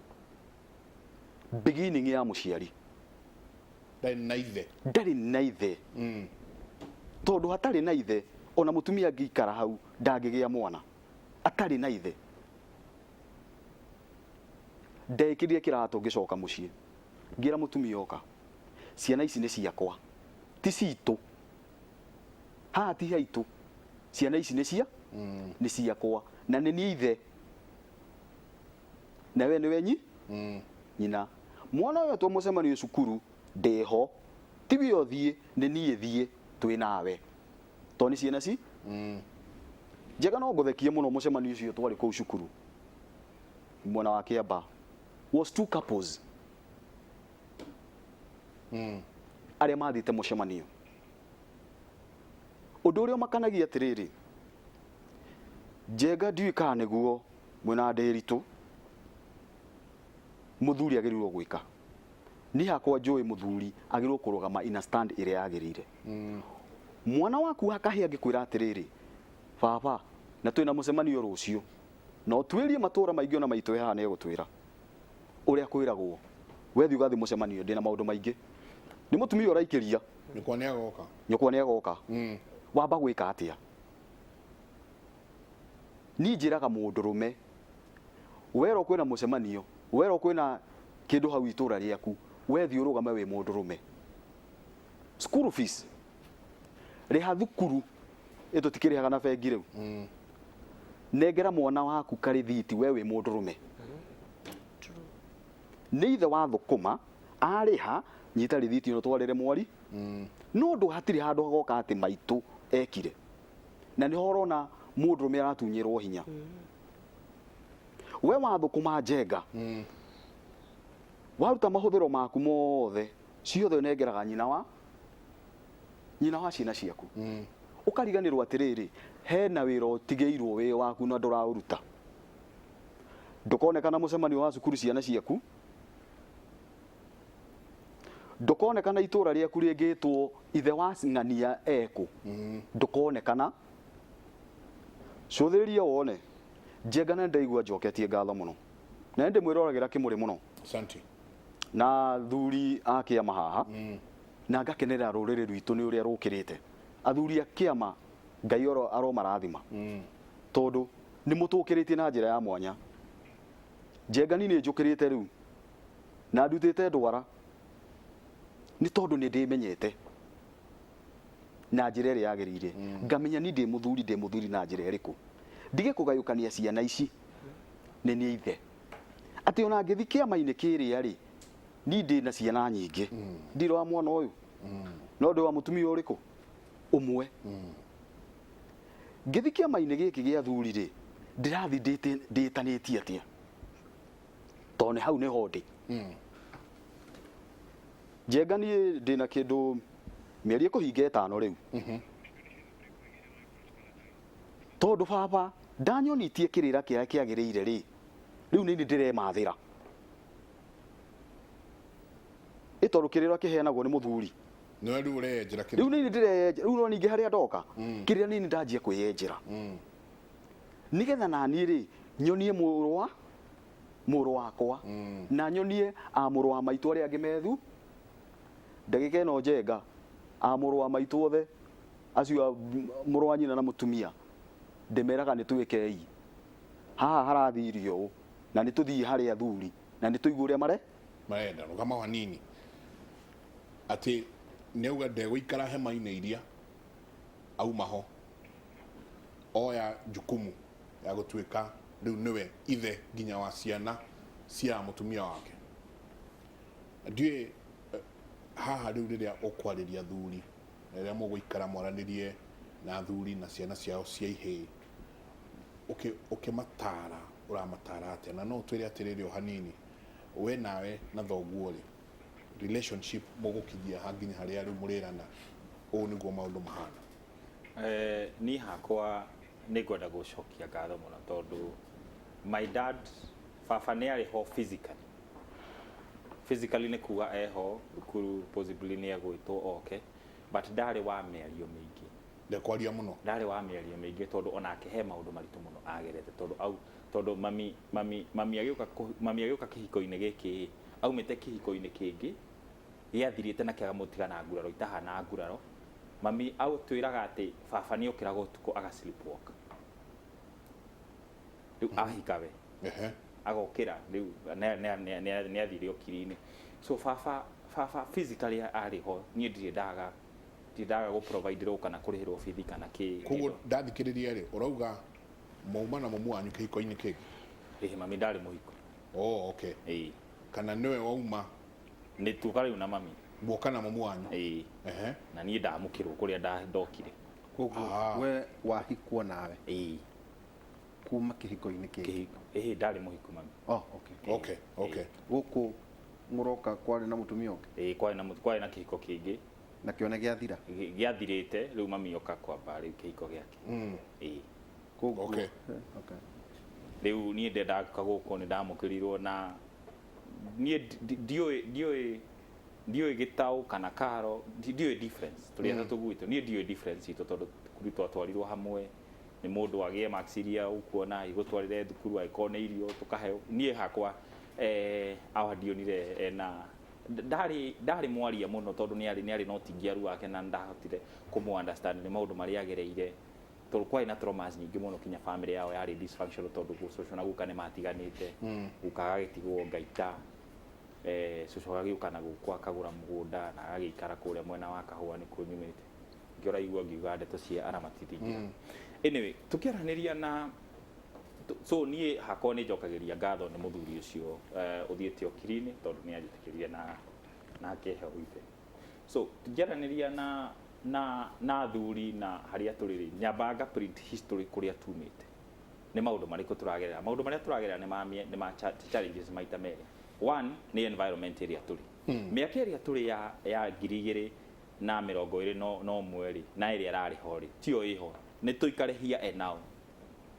beginning ya mũciari. Ndarĩ na ithe. Ndarĩ na ithe, tondũ hatarĩ na ithe ona mũtumia angĩikara hau ndangĩgĩa mwana atarĩ na ithe. Ndekĩrire kĩratũ ngĩcoka mũciĩ, ngĩra mũtumia, oka, ciana ici nĩ ciakwa, ti citũ, haha ti haitũ, ciana ici nĩ cia nĩ ciakwa na nĩ niĩ ithe na we nĩwe nyina. Mwana ũyũ etwo mũcemanio cukuru ndĩho, tiwe ũthiĩ, nĩ niĩ thiĩ twĩ nawe, tondũ nĩ ciana ci Njega. No ngũthekie mũno, mũcemanio ũcio twarĩ kũu cukuru mwena wa Kĩamba was two couples arĩa mathiĩte mũcemanio. Ũndũ ũrĩa ũmakanagia atĩrĩrĩ, Njenga, ndiũĩ kana nĩguo mwĩna Ndĩritũ mũthuri agĩrĩirwo gwĩka. Niĩ hakwa njũĩ mũthuri agĩrĩirwo kũrũgama in a stand ĩrĩa yagĩrĩire. Mwana waku wa kahĩĩ angĩkwĩra atĩrĩrĩ, baba, na twĩna mũcemanio rũciũ, na ũtuĩrie matũra maingĩ ona maitũ haha nĩ egũtwĩra ũrĩa kwĩragwo, wethiĩ ũgathiĩ mũcemanio, ndĩna maũndũ maingĩ, nĩ mũtumia ũraikĩria. Nyũkwa nĩ agoka. Nyũkwa nĩ agoka. Wamba gwĩka atĩa? Niĩ njĩraga mũndũrũme, werwo kwĩna mũcemanio, werwo kwĩna kĩndũ hau itũra rĩaku, wethiĩ ũrũgame wĩ mũndũrũme. School fees, rĩha thukuru, ĩ tũtikĩrĩhaga na bengi rĩu. Nengera mwana waku karĩthiti, we wĩ mũndũrũme. Nĩ ithe wa thũkũma arĩha, nyita rĩthiti ĩno twarĩre mwari. No ndũ hatirĩ handũ hagoka atĩ maitũ ekire, na nĩho ũrona mũndũrũme aratunyĩrwo hinya. We wathũkũma njenga, waruta mahũthĩro maku mothe, ciothe ũnengeraga nyina wa ciana ciaku, ũkariganĩrwo atĩrĩrĩ, hena wĩra ũtigĩirwo wĩ waku na ndũraũruta. Ndũkonekana mũcemanio wa cukuru ciana ciaku, ndũkonekana itũra rĩaku rĩngĩtwo ithe wa ng'ania ekũ, ndũkonekana. Cũthĩrĩria wone njenga, na ndaigua njoketie ngatho mũno na nĩ ndĩmwĩroragĩra kĩmũrĩ mũno. Asante. Na thuri a kĩama haha, na ngakenerera rũrĩrĩ rwitũ nĩ ũrĩa rũkĩrĩte. Athuri a kĩama, Ngai aromarathima, tondũ nĩ mũtũkĩrĩtie na njĩra ya mwanya. Njengani nĩ njũkĩrĩte rĩu na ndutĩte ndwara nĩ tondũ nĩ ndĩmenyete na njĩra ĩrĩa yagĩrĩire, ngamenya ni ndĩ mũthuri, ndĩ mũthuri na njĩra ĩrĩkũ, ndige kũgayũkania ciana ici nĩ niĩ ithe, atĩ ona ngĩthi kĩama-inĩ kĩrĩa rĩ, ni ndĩ na ciana nyingĩ, ndirĩ wa mwana ũyũ, no ndĩ wa mũtumia ũrĩkũ ũmwe. Ngĩthi kĩama-inĩ gĩkĩ gĩa thuri rĩ, ndĩrathi ndĩtanĩtie atĩa? Tondũ nĩ hau nĩho ndĩ. Njenga niĩ ndĩna kĩndũ mĩeri ĩkũhinga 5 rĩu, tondũ baba ndanyonitie kĩrĩra kĩrĩa kĩagĩrĩire rĩ, rĩu nĩ ndĩremathĩra ĩ, tondũ kĩrĩra kĩheanagwo nĩ mũthuri. Nĩwe rĩu ũreyenjera kĩrĩra. Rĩu nĩ ndĩreyenjera rĩu, no ningĩ harĩa ndoka kĩrĩra nĩ ndanjia kwĩyenjera, nĩgetha naniĩ rĩ nyonie mũrũ wakwa na nyonie a mũrũ wa maitũ arĩa angĩ methu ndagĩka ĩno. Njenga, a mũrũ wa maitũ othe acio a mũrũ wa nyina na mũtumia, ndĩmeraga nĩ twĩkei haha harathirio ũũ, na nĩ tũthiĩ harĩ athuri na nĩ tũigue ũrĩa mare Marenda. Rũgama hanini, atĩ nĩ auga ndegũikara hema-inĩ iria auma ho, oya jukumu ya gũtuĩka rĩu nĩwe ithe nginya wa ciana cia mũtumia wake. Ndiũĩ haha rĩu rĩrĩa ũkwarĩria athuri na rĩrĩa mũgũikara mwaranĩrie na athuri na ciana ciao cia ihĩĩ, ũkĩmatara ũramatara atĩa? Na no ũtwĩre atĩrĩrĩ o hanini, we nawe na thoguo rĩ, relationship mũgũkinyia ha nginya harĩa rĩu mũrĩrana ũũ nĩguo maũndũ mahana? Niĩ hakwa nĩ ngwenda gũcokia ngatho mũno, tondũ my dad, baba, nĩ arĩ ho physically. Physically nĩ kuga eho thukuru, possibly nĩ egwĩtwo oke, but ndarĩ wa mĩario mĩingĩ. Ndekwaria mũno. Ndarĩ wa mĩario mĩingĩ, tondũ onake he maũndũ maritũ mũno agerete, tondũ au tondũ mami agĩũka kĩhiko-inĩ gĩkĩ, aumĩte kĩhiko-inĩ kĩngĩ gĩathirĩte na kĩagamũtiga na nguraro itahana nguraro. Mami atwĩraga atĩ baba nĩ okĩraga ũtukũ aga sleepwalk rĩu ahika we. Agokĩra rĩu nĩ athire ũkiri-inĩ. So baba physically arĩ ho, niĩ ndirĩ ndaga gũ-providerwo kana kũrĩhĩrwo bithi kana kĩ. Koguo ndathikĩrĩria rĩ, ũrauga mauma na mũmu wanyu kĩhiko-inĩ kĩngĩ? Ĩhĩ, mami ndarĩ mũhiko. Oh, okay. Ĩĩ. Kana nĩwe wauma? Nĩ tuoka rĩu na mami. Guoka na mũmu wanyu? Ĩĩ. Na niĩ ndamũkĩrwo kũrĩa ndokire. Koguo we wahikwo nawe Ĩĩ. kuma kĩhiko-inĩ kĩngĩ? Kĩhiko, ĩhĩ, ndarĩ mũhiku mami. Oh, okay. Gũkũ mũroka kwarĩ na mũtumia ũngĩ? Ĩĩ, kwarĩ na kĩhiko kĩngĩ. Na kĩo nĩ gĩathira? Gĩathirĩte rĩu, mami oka kwamba rĩu kĩhiko gĩake. Ĩĩ. Koguo okay. Rĩu niĩ ndendaga gũkũ nĩ ndamũkĩrirwo na niĩ ndiũĩ gĩtaũ kana karo, ndiũĩ difference tũrĩ atatũ gwitũ. Niĩ ndiũĩ difference itũ, tondũ thukuru twatwarirwo hamwe nĩ mũndũ agĩe marks iria ũkuona igũtwarĩre thukuru, angĩkorwo nĩ irio tũkaheo. Niĩ hakwa awa ndionire ena ndarĩ mwaria mũno, tondũ nĩ arĩ na ũtingiaru wake na ndahotire kũmũ understand nĩ maũndũ marĩa agereire, tondũ kwarĩ na traumas nyingĩ mũno. Kinya family yao yarĩ dysfunctional, tondũ cũcũ na guka nĩ matiganĩte, guka agagĩtigwo ngaita, cũcũ agagĩũka na gũkũ akagũra mũgũnda na agagĩikara kũrĩa mwena wa kahũa nĩkuo nyumĩte. Ngĩo ũraigua ngiuga ndeto cia aramatithingira. Anyway, tũkĩaranĩria na so niĩ hakwa nĩ njokagĩria ngatho nĩ mũthuri ũcio ũthiĩte ũkiri-inĩ, tondũ nĩ anjĩtĩkĩrire na akĩhe ũithe. So tũngĩaranĩria na athuri na harĩa tũrĩ rĩ, nyambaga nga print history kũrĩa tumĩte. Nĩ maũndũ marĩkũ tũragerera? Maũndũ marĩa tũragerera nĩ ma challenges maita merĩ. One nĩ environment ĩrĩa tũrĩ, mĩaka ĩrĩa tũrĩ ya 2021 rĩ, na ĩrĩa ĩrarĩ ho rĩ, tiyo ĩho. Nĩ tũikare here and now,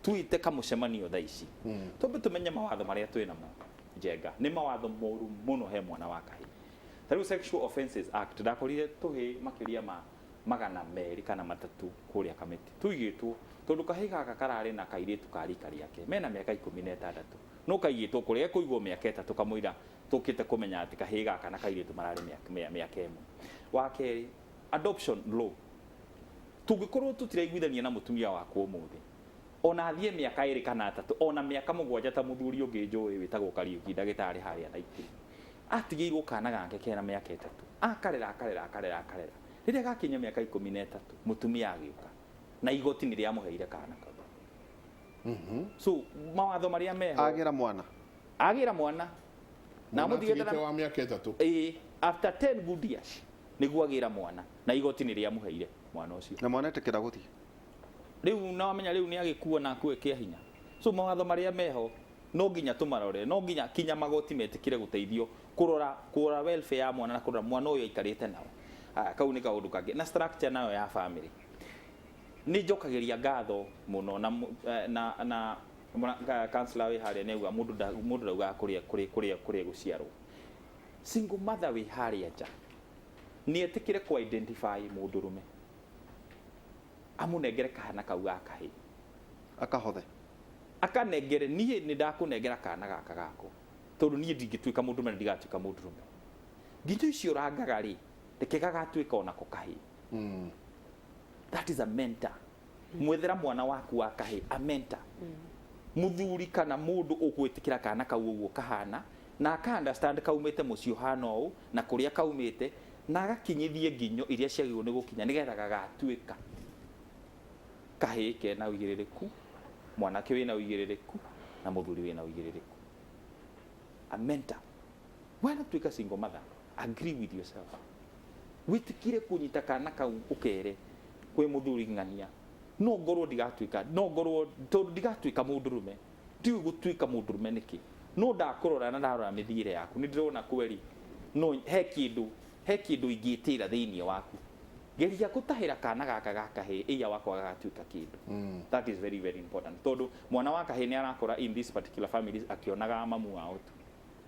twite kamũcemanio thaa ici, twambe tũmenye mawatho marĩa twĩ namo. Njenga nĩ mawatho moru mũno he mwana wa kahĩĩ. Ta rĩu Sexual Offences Act, ndakorire tũhĩĩ makĩria ma 200 kana 300 kũrĩa kamĩtĩ tũigĩtwo tondũ kahĩĩ gaka kararĩ na kairĩtu ka rika rĩake mena mĩaka 16, no kaigĩtwo kũrĩa gekũigwo mĩaka 3 kamũira tũkĩte kũmenya atĩ kahĩĩ gaka na kairĩtu mararĩ mĩaka 1. Wa kerĩ, adoption law. Tũngĩkorwo tũtiraiguithania na mũtumia wakwa ũmũthĩ, ona athiĩ mĩaka 2 kana 3, ona mĩaka 7, ta mũthuri ũngĩ njũĩ wĩtagwo Kariũki, ndagĩtarĩ harĩa Naikuru, atigĩirwo kana gake kena mĩaka 3, akarera, akarera, akarera, akarera. Rĩrĩa gakinya mĩaka 13, mũtumia agĩũka na igoti nĩ rĩamũheire kana kau. So mawatho marĩa meho Agĩra mwana. Agĩra mwana na Mwana amũtigĩte atigĩte wa mĩaka 3. Ĩĩ, after 10 good years nĩguo agĩra mwana na igoti nĩ rĩamũheire mwana ũcio. Na mwana etĩkĩra gũthiĩ. Rĩu nawamenya rĩu nĩ agĩkua na akue kĩa hinya. So mawatho marĩa meho no nginya tũmarore, no nginya kinya magoti metĩkĩre gũteithio kũrora welfare ya mwana na kũrora mwana ũyũ aikarĩte nao. Ah, kau nĩ kaũndũ kangĩ. Na structure nayo ya family, nĩ njokagĩria ngatho mũno na na counselor wĩ harĩa nĩ auga mũndũ ndaugaga kũrĩa gũciarwo. Single mother wĩ harĩa nja nĩ etĩkĩre kũ identify mũndũrũme, amũnengere kahana kau ga kahĩĩ. Akahothe. Akanengere, niĩ nĩ ndakũnengera kana gaka gakwa tondũ niĩ ndingĩtuĩka mũndũrũme na ndigatuĩka mũndũrũme. Nginyo icio ũrangaga rĩ, reke gagatuĩka onako kahĩĩ. That is a mentor. Mwethera mwana waku wa kahĩĩ a mentor, muthuri kana mundu ũgwĩtĩkĩra kana kau ũguo kahana na aka understand kaumĩte mũciĩ ũhana ũũ na kũrĩa kaumĩte, na agakinyithie nginyo iria ciagĩrĩirwo nĩ gũkinya nĩgetha gagatuĩka kahĩĩ kena ũigĩrĩrĩku, mwanake wĩna ũigĩrĩrĩku na mũthuri wĩna ũigĩrĩrĩku. A mentor. Wanatuĩka single mother, agree with yourself, wĩtĩkire kũnyita kana kau, ũkere kwĩ mũthuri ng'ania, no ngorwo ndigatuĩka, no ngorwo tondũ ndigatuĩka mũndũrũme, ndiũĩ gũtuĩka mũndũrũme nĩkĩ, no ndakũrora na ndarora mĩthiĩre yaku, nĩ ndĩrona kweri no he kĩndũ ingĩtĩra thĩinĩ waku. Geria gũtahĩra kana gaka ga kahĩĩ ĩia wakwa gagatuĩka kĩndũ. That is very very important, tondũ mwana wa kahĩĩ nĩ arakũra in this particular families akĩonaga mamu wao tu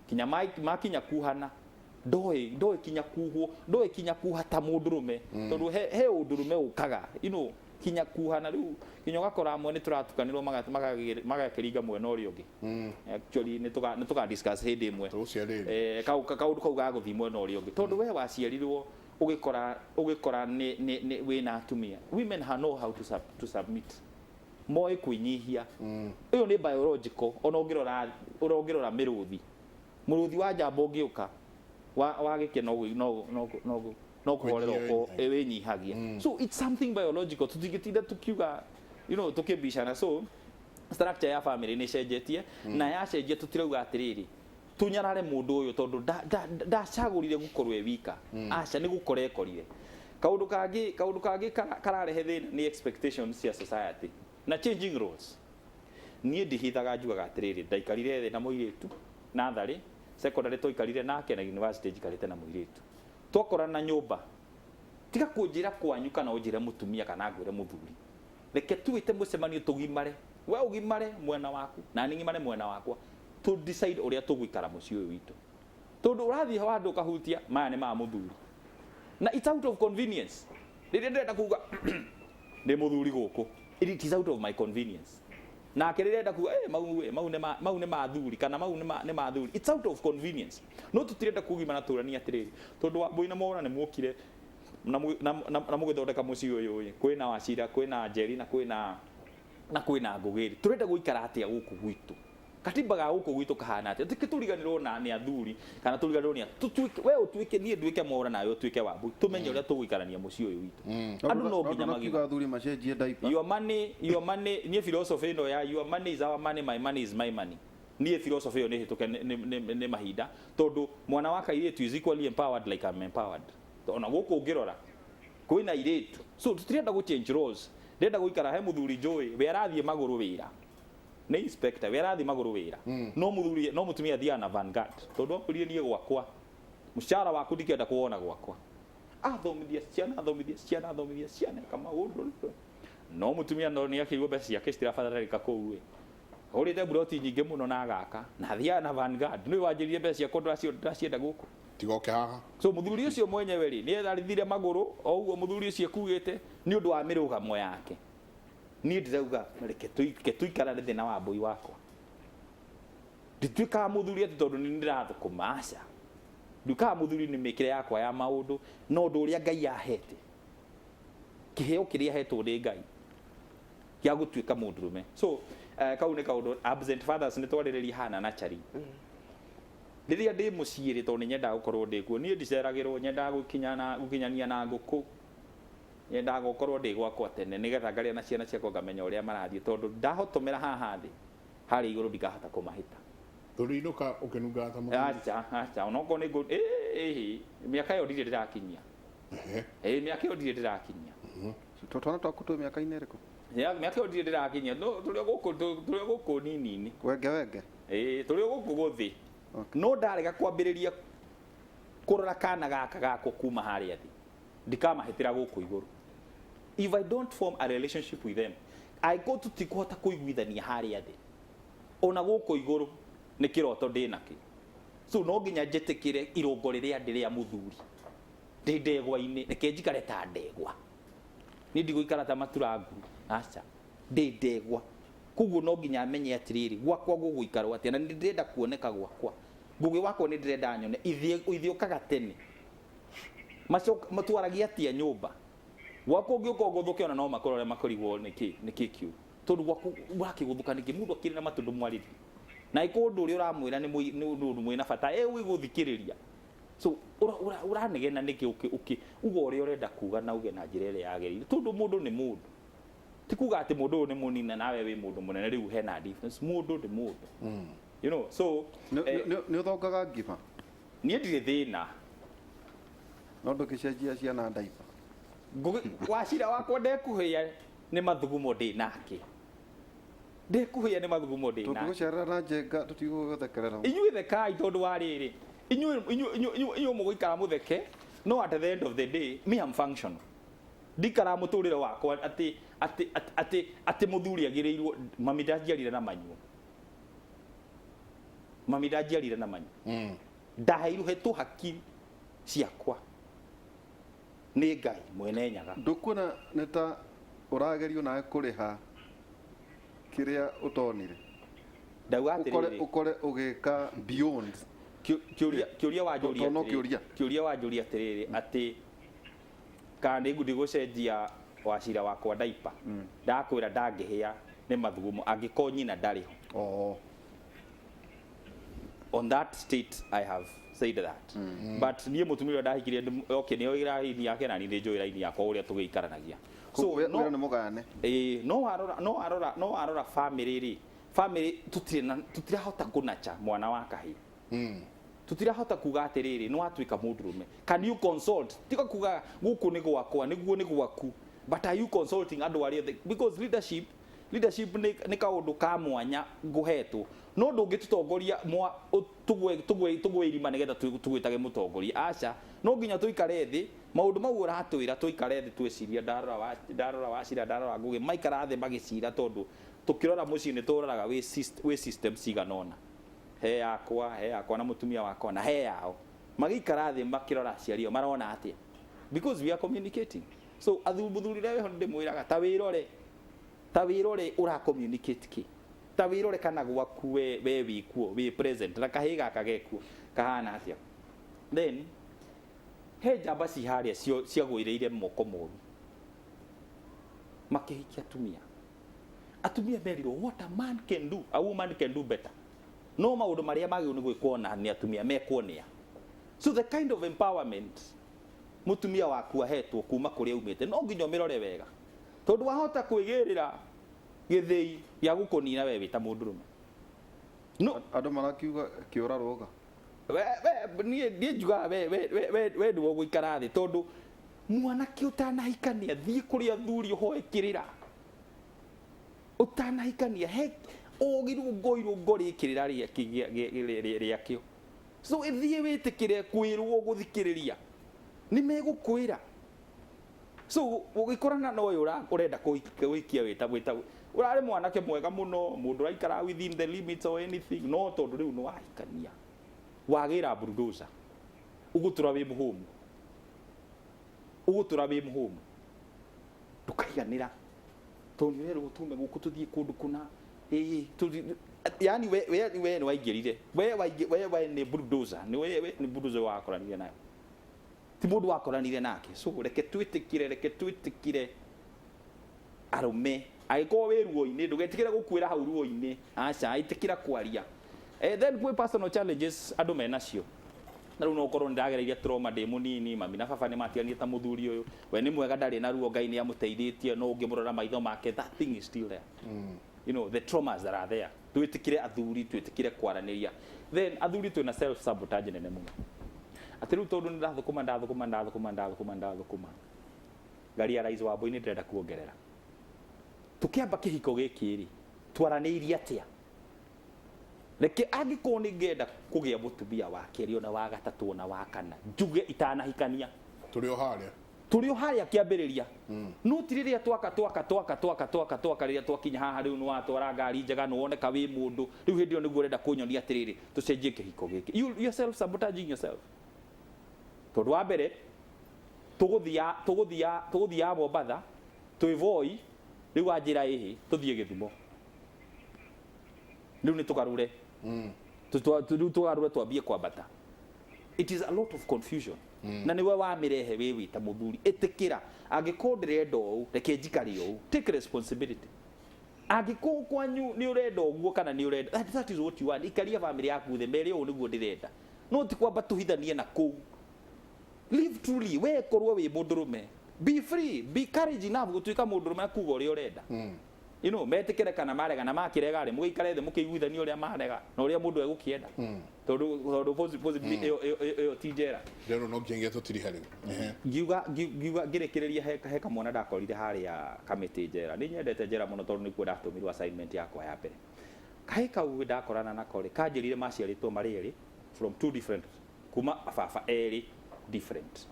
kinya makinya kuhana, ndoĩ kinya kuhwo, ndoĩ kinya kuha ta mũndũrũme, tondũ he ũndũrũme ũkaga kinya kuhana. Rĩu kinya ũgakora amwe nĩ tũratukanĩrwo magakĩringa mwena ũrĩa ũngĩ. Actually nĩ tũka discuss hĩndĩ ĩmwe. Tũgũcia rĩrĩ. Kaũndũ kau gagũthiĩ mwena ũrĩa ũngĩ, tondũ we waciarirwo ũgĩkora nĩ wĩna atumia. Women know how to submit, moĩ kwĩnyihia. Ĩyo nĩ biological. Ona ũngĩrora mĩrũthi wa njamba ũngĩũka wa gĩkeno no kũhorera. Kwĩnyihia. Ũko wĩnyihagia. So it's something biological, tũtingĩtinda tukiuga tũkĩbicana. So structure ya family nĩ cenjetie, na yacenjia tũtirauga atĩrĩrĩ tunyarare mũndũ ũyũ tondũ ndacagũrire gũkorwo e wika. Aca, nĩ gũkora ekorire. Kaũndũ kangĩ kararehe thĩna nĩ expectations cia society na changing roles. Niĩ ndihithaga, njugaga atĩrĩrĩ, ndaikarire thĩ na mũirĩtu natharĩ secondary, twaikarire nake na university njikarĩte na mũirĩtu, twakorana nyũmba. Tiga kũnjĩra kwanyu kana ũnjĩre mũtumia kana ngwĩre mũthuri, reke tuĩte mũcemanio tũgimare, we ũgimare mwena waku na niĩ ng'imare mwena wakwa, tu decide ũrĩa tũgũikara mũciĩ ũyũ witũ, tondũ ũrathiĩ handũ ũkahutia maya nĩ ma mũthuri na it's out of convenience. Rĩrĩa ndĩrenda kuga ndĩ mũthuri gũkũ, it is out of my convenience. Nake rĩrĩa kuga mau nĩ ma thuri kana mau nĩ ma thuri, it's out of convenience. No tũtirenda kugimana tũranie atĩrĩrĩ, tondũ Wambũi na Mwaũra nĩ muokire na mũgĩthondeka mũciĩ ũyũ ĩ, kwĩna Wacira, kwĩna Njeri na kwĩna Ngũgĩri, tũrenda gũikara atĩa gũkũ gwitũ? Katiba ga gũkũ gwitũ kahana atĩa? Tũke tũriganĩrwo na nĩ athuri kana tũriganĩrwo nĩ tũtuĩke, we ũtuĩke niĩ nduĩke Mwaũra nawe ũtuĩke Wambũi, tũmenye ũrĩa tũgũikarania mũciĩ ũyũ witũ. Andũ no nginya magima magima athuri macenjie diaper. Your money, your money. Niĩ philosophy ĩno ya "your money is our money, my money is my money", niĩ philosophy ĩyo nĩ hĩtũke nĩ mahinda, tondũ mwana wa kairĩtu is equally empowered like I'm empowered. Ona gũkũ ũngĩrora kwĩna airĩtu, so tũtirenda gũ change roles. Ndĩrenda gũikara he mũthuri njũĩ we arathiĩ magũrũ wĩra. Nĩ inspector we arathiĩ magũrũ wĩra, no mũthuri, no mũtumia athiaga na Vanguard, tondũ akwĩrire niĩ gwakwa mũcara waku ndikenda kuwona gwakwa. Athomithia ciana, athomithia ciana, athomithia ciana, eka maũndũ, no mũtumia no nĩ akĩigua mbeca ciake citirabatarĩka kũu ĩ. Agũrĩte mburoti nyingĩ mũno na agaka na athiaga na Vanguard. Nĩ wanjĩrire mbeca ciakwa ndĩracienda gũkũ. Tigoke haha. So mũthuri ũcio mwenyewe rĩ, nĩ etharithire magũrũ o ũguo mũthuri ũcio ekuugĩte nĩ ũndũ wa mĩrũgamo yake. Niĩ ndĩrauga reke tũikarane thĩ na Wambũi wakwa. Ndituĩkaga mũthuri atĩ tondũ nĩ ndĩrathũkũma, aca. Nduĩkaga mũthuri nĩ mĩkĩre yakwa ya maũndũ na ũndũ ũrĩa Ngai ahete. Kĩheo kĩrĩa ahetwo nĩ Ngai gĩa gũtuĩka mũndũrũme. So kau nĩ kaũndũ absent fathers nĩ twarĩrĩria hana na Chari. Rĩrĩa ndĩ mũciĩ rĩ, tondũ nĩ nyendaga gũkorwo ndĩ kuo, niĩ ndiceragĩrwo, nyendaga gũkinyania na ngũkũ, nyendaga gũkorwo ndĩ gwakwa tene nĩgetha ngarĩa na ciana ciakwa ngamenya ũrĩa marathiĩ, tondũ ndahotomera haha thĩ, harĩa igũrũ ndikahota kũmahĩta. Ndũrĩinũka ũkĩnungaga ta mũthuri? Aca, aca, onokorwo nĩ ngũ, ĩĩ, mĩaka ĩyo ndirĩ ndĩrakinyia. Ĩĩ, mĩaka ĩyo ndirĩ ndĩrakinyia. Twana twaku twĩ mĩaka-inĩ ĩrĩkũ? Mĩaka ĩyo ndirĩ ndĩrakinyia, no tũrĩ o gũkũ, tũrĩ o gũkũ nini-inĩ. Wenge wenge? Ĩĩ, tũrĩ o gũkũ gũthĩ. No ndarega kwambĩrĩria kũrora kana gaka gakwa kuma harĩa thĩ, ndikamahĩtĩra gũkũ igũrũ. If I don't form a relationship with them, angĩkorwo tũtikũhota kũiguithania harĩa thĩ, ona gũkũ igũrũ nĩ kĩroto ndĩ nakĩo. So no nginya njĩtĩkĩre irũngo rĩrĩa ndĩ rĩa mũthuri. Ndĩ ndegwa-inĩ, reke njikare ta ndegwa. Niĩ ndigũikara ta maturanguru, aca. Ndĩ ndegwa. Koguo no nginya menye atĩrĩrĩ, gwakwa gũgũikarwo atĩa, na nĩ ndĩrenda kuoneka gwakwa. Ngũgĩ wakwa nĩ ndĩrenda nyone, ithiũkaga tene. Macoka, matwaragia atĩa nyũmba? Gwaku ũngĩũka ũgũthũke ona no makũrore makũrigwo nĩkĩ, nĩkĩ kĩũru. Tondũ gwaku ũrakĩgũthũka nĩkĩ, mũndũ akĩrĩ na matũ ndũmwarĩrie. Na angĩkorwo ũndũ ũrĩa ũramwĩra nĩ ũndũ mwĩna bata, egũgĩgũthikĩrĩria. So ũranegena nĩkĩ uga ũrĩa ũrenda kuga na uge na njĩra ĩrĩa yagĩrĩire. Tondũ mũndũ nĩ mũndũ. Ti kuga atĩ mũndũ ũyũ nĩ mũnini nawe wĩ mũndũ mũnene, rĩu hena difference. Mũndũ nĩ mũndũ. You know, so, Nĩ ũthongaga ngima? Niĩ ndirĩ thĩna. No ndũgĩcenjia ciana ndaiba. Ngũgĩ, wacira wakwa ndekũhĩa nĩ mathugumo ndĩ nake. Ndekũhĩa nĩ mathugumo ndĩ nake. Tũngĩgũcerera na njenga tũtigũgũthekerera. Inyuĩ thekai tondũ wa rĩrĩ. Inyuĩ mũgũikara mũtheke, no at the end of the day, me am functional. Ndikara mũtũrĩre wakwa atĩ mũthuri agĩrĩirwo, mami ndanjiarire na manyuo. Mami ndanjiarire na manyuo. Ndaheirwo hetwo hakiri ciakwa nĩ Ngai mwene Nyaga. Ndũkuona nĩ ta ũragerio nawe kũrĩha kĩrĩa ũtonire? Ndauga atĩrĩrĩ. Ũkore ũgĩka beyond. Kĩũria wanjũria Tondũ no atĩrĩrĩ. kĩũria. Kĩũria wanjũria atĩrĩrĩ, atĩ kana nĩ ngundi gũcenjia wacira wakwa ndaipa. Ndakwĩra ndangĩhĩa nĩ mathugumo angĩkorwo nyina ndarĩ ho. On that state I have said that. But niĩ mũtumia ũrĩa ndahikirie okay, nĩ oĩ raini yake na niĩ nĩ njũĩ raini yakwa ũrĩa tũgĩikaranagia. So, Koguo no wĩra nĩ mũgayane. Ĩĩ, no warora family rĩ, family tũtirĩ na, tũtirahota kũnacha mwana wa kahĩĩ. Tũtirahota kuga atĩrĩrĩ, nĩ watuĩka mũndũrũme. Can you consult? Tiga kuga gũkũ nĩ gwakwa, nĩguo nĩ gwaku. But are you consulting andũ arĩa othe? Because leadership nĩ kaũndũ ka mwanya ngũhetwo. No ndũngĩtũtongoria mwa, tũgwe irima nĩgetha tũgwĩtage mũtongoria. Aca, no nginya tũikare thĩ, maũndũ mau ũratwĩra tũikare thĩ twĩcirie, ndarora Wachira, ndarora Ngũgĩ, maikara thĩ magĩcira tondũ tũkĩrora mũciĩ nĩ tũroraga wĩ system cigana ũna. He yakwa, he yakwa na mũtumia wakwa, na he yao. Magĩikara thĩ makĩrora aciari ao, marona atĩa? Because we are communicating. So, mũthuri ũrĩa wĩho ndĩmwĩraga, ta wĩrore, ta wĩrore ũra communicate kĩ? Ta wĩrore kana gwaku we wĩkuo, wĩ present, na kahĩĩ gaka gekuo, kahana atĩa? Then, he njamba ci harĩa ciagũĩrĩire moko moru. Makĩhikia atumia. Atumia merirwo, what a man can do, a woman can do better. No maũndũ marĩa magĩrĩirwo nĩ gwĩkwo na nĩ atumia mekwo nĩa. So the kind of empowerment mũtumia waku ahetwo kuma kũrĩa aumĩte, no nginya ũmĩrore wega. Tondũ wahota kwĩgĩrĩra gĩthĩi gĩa gũkũnina we wĩ ta mũndũrũme. No. Andũ marakiuga kĩũra rũga. We, niĩ njugaga we nĩwe ũgũikara thĩ tondũ mwanake ũtanahikania thiĩ kũrĩ athuri ũhoe kĩrĩra. Ũtanahikania he O irũngo irũngo rĩkĩrĩra rĩakĩo. So ĩthiĩ wĩtĩkĩre kwĩrwo gũthikĩrĩria, nĩ megũkwĩra. So ũgĩkorana na ũyũ ũrenda kũhikia wĩta wĩta ũrarĩ mwanake mwega mũno, mũndũ ũraikara within the limits or anything, no tondũ rĩu nĩ wahikania wagĩra bulldozer, ũgũtũra wĩ mũhũmu, ũgũtũra wĩ mũhũmu, ndũkaiganĩra tondũ nĩ ũrerwo tume gũkũ tũthiĩ kũndũ kũna. Ĩĩ, yani we nĩ waingĩrire, we nĩ bulldozer, nĩ we nĩ bulldozer wakoranire nayo, ti mũndũ wakoranire nake. So reke twĩtĩkĩre, reke twĩtĩkĩre arũme, angĩkorwo wĩ ruo-inĩ ndũgetĩkĩre gũkuĩra hau ruo-inĩ, aca, ĩtĩkĩra kwaria. Then kwĩ personal challenges andũ menacio, na rĩu no ũkorwo nĩ ndagereire trauma ndĩ mũnini, mami na baba nĩ matiganire ta mũthuri ũyũ, we nĩ mwega, ndarĩ na ruo, Ngai nĩ amũteithĩtie, no ũngĩmũrora maitho make, that thing is still there. You know the traumas that are there. Twĩtĩkĩre athuri, twĩtĩkĩre kwaranĩria. Then athuri twĩna self sabotage nene mũno, atĩ rĩu tondũ nĩ ndathũkũma ndathũkũma ndathũkũma ndathũkũma ndathũkũma ngarealize wambui nĩ ndĩrenda kuongerera. Tũkĩamba kĩhiko gĩkĩ rĩ, twaranĩirie atĩa? Reke angĩkorwo nĩ ngenda kũgĩa mũtumia wa kerĩ ona wa gatatũ ona wa kana, njuge itanahikania. Tũrĩ o harĩa. Tũrĩ o harĩa kĩambĩrĩria, no ti rĩrĩa twaka twaka twaka twaka twaka twaka, rĩrĩa twakinya haha rĩu nĩ watwara ngari njega, nĩ woneka wĩ mũndũ, rĩu hĩndĩ ĩyo nĩguo ũrenda kũnyonia atĩrĩrĩ, tũcenjie kĩhiko gĩkĩ. You yourself sabotaging yourself, tondũ wa mbere tũgũthia tũgũthia tũgũthia Mombatha twĩ Voi, rĩu wanjĩra ĩhĩ tũthiĩ Gĩthumo, rĩu nĩ tũgarũre, rĩu tũgarũre twambie kwambata. It is a lot of confusion, na nĩwe wamĩrehe wĩ wĩ ta mũthuri. Ĩtĩkĩra, angĩkorwo ndĩrenda ũũ, reke njikare ũũ, take responsibility. Angĩkorwo kwanyu nĩ ũrenda ũguo kana nĩ ũrenda that is what you want, ikaria family yaku thĩ, mere ũũ nĩguo ndĩrenda, no ti kwamba tũhithanie na kũu. Live truly, we korwo wĩ mũndũrũme, be free, be courage enough gũtuĩka mũndũrũme na kuga ũrĩa ũrenda. Metĩkĩre kana marega, na makĩrega rĩ, mũgĩikare thĩ mũkĩiguithania ũrĩa marega na ũrĩa mũndũ egũkĩenda, tondũ possibly ĩyo ti njera. Rĩu no nginya tũtirihe rĩu. Ehe. Ngiuga ngĩrĩkĩrĩria, he kamwana ndakorire harĩa kamĩtĩ njera. Nĩ nyendete njera mũno tondũ nĩkuo ndatũmirwo assignment yakwa ya mbere. Kahĩ kau ndakorana nako rĩ, kanjĩrire maciarĩtwo marĩ erĩ from two different, kuma baba erĩ different.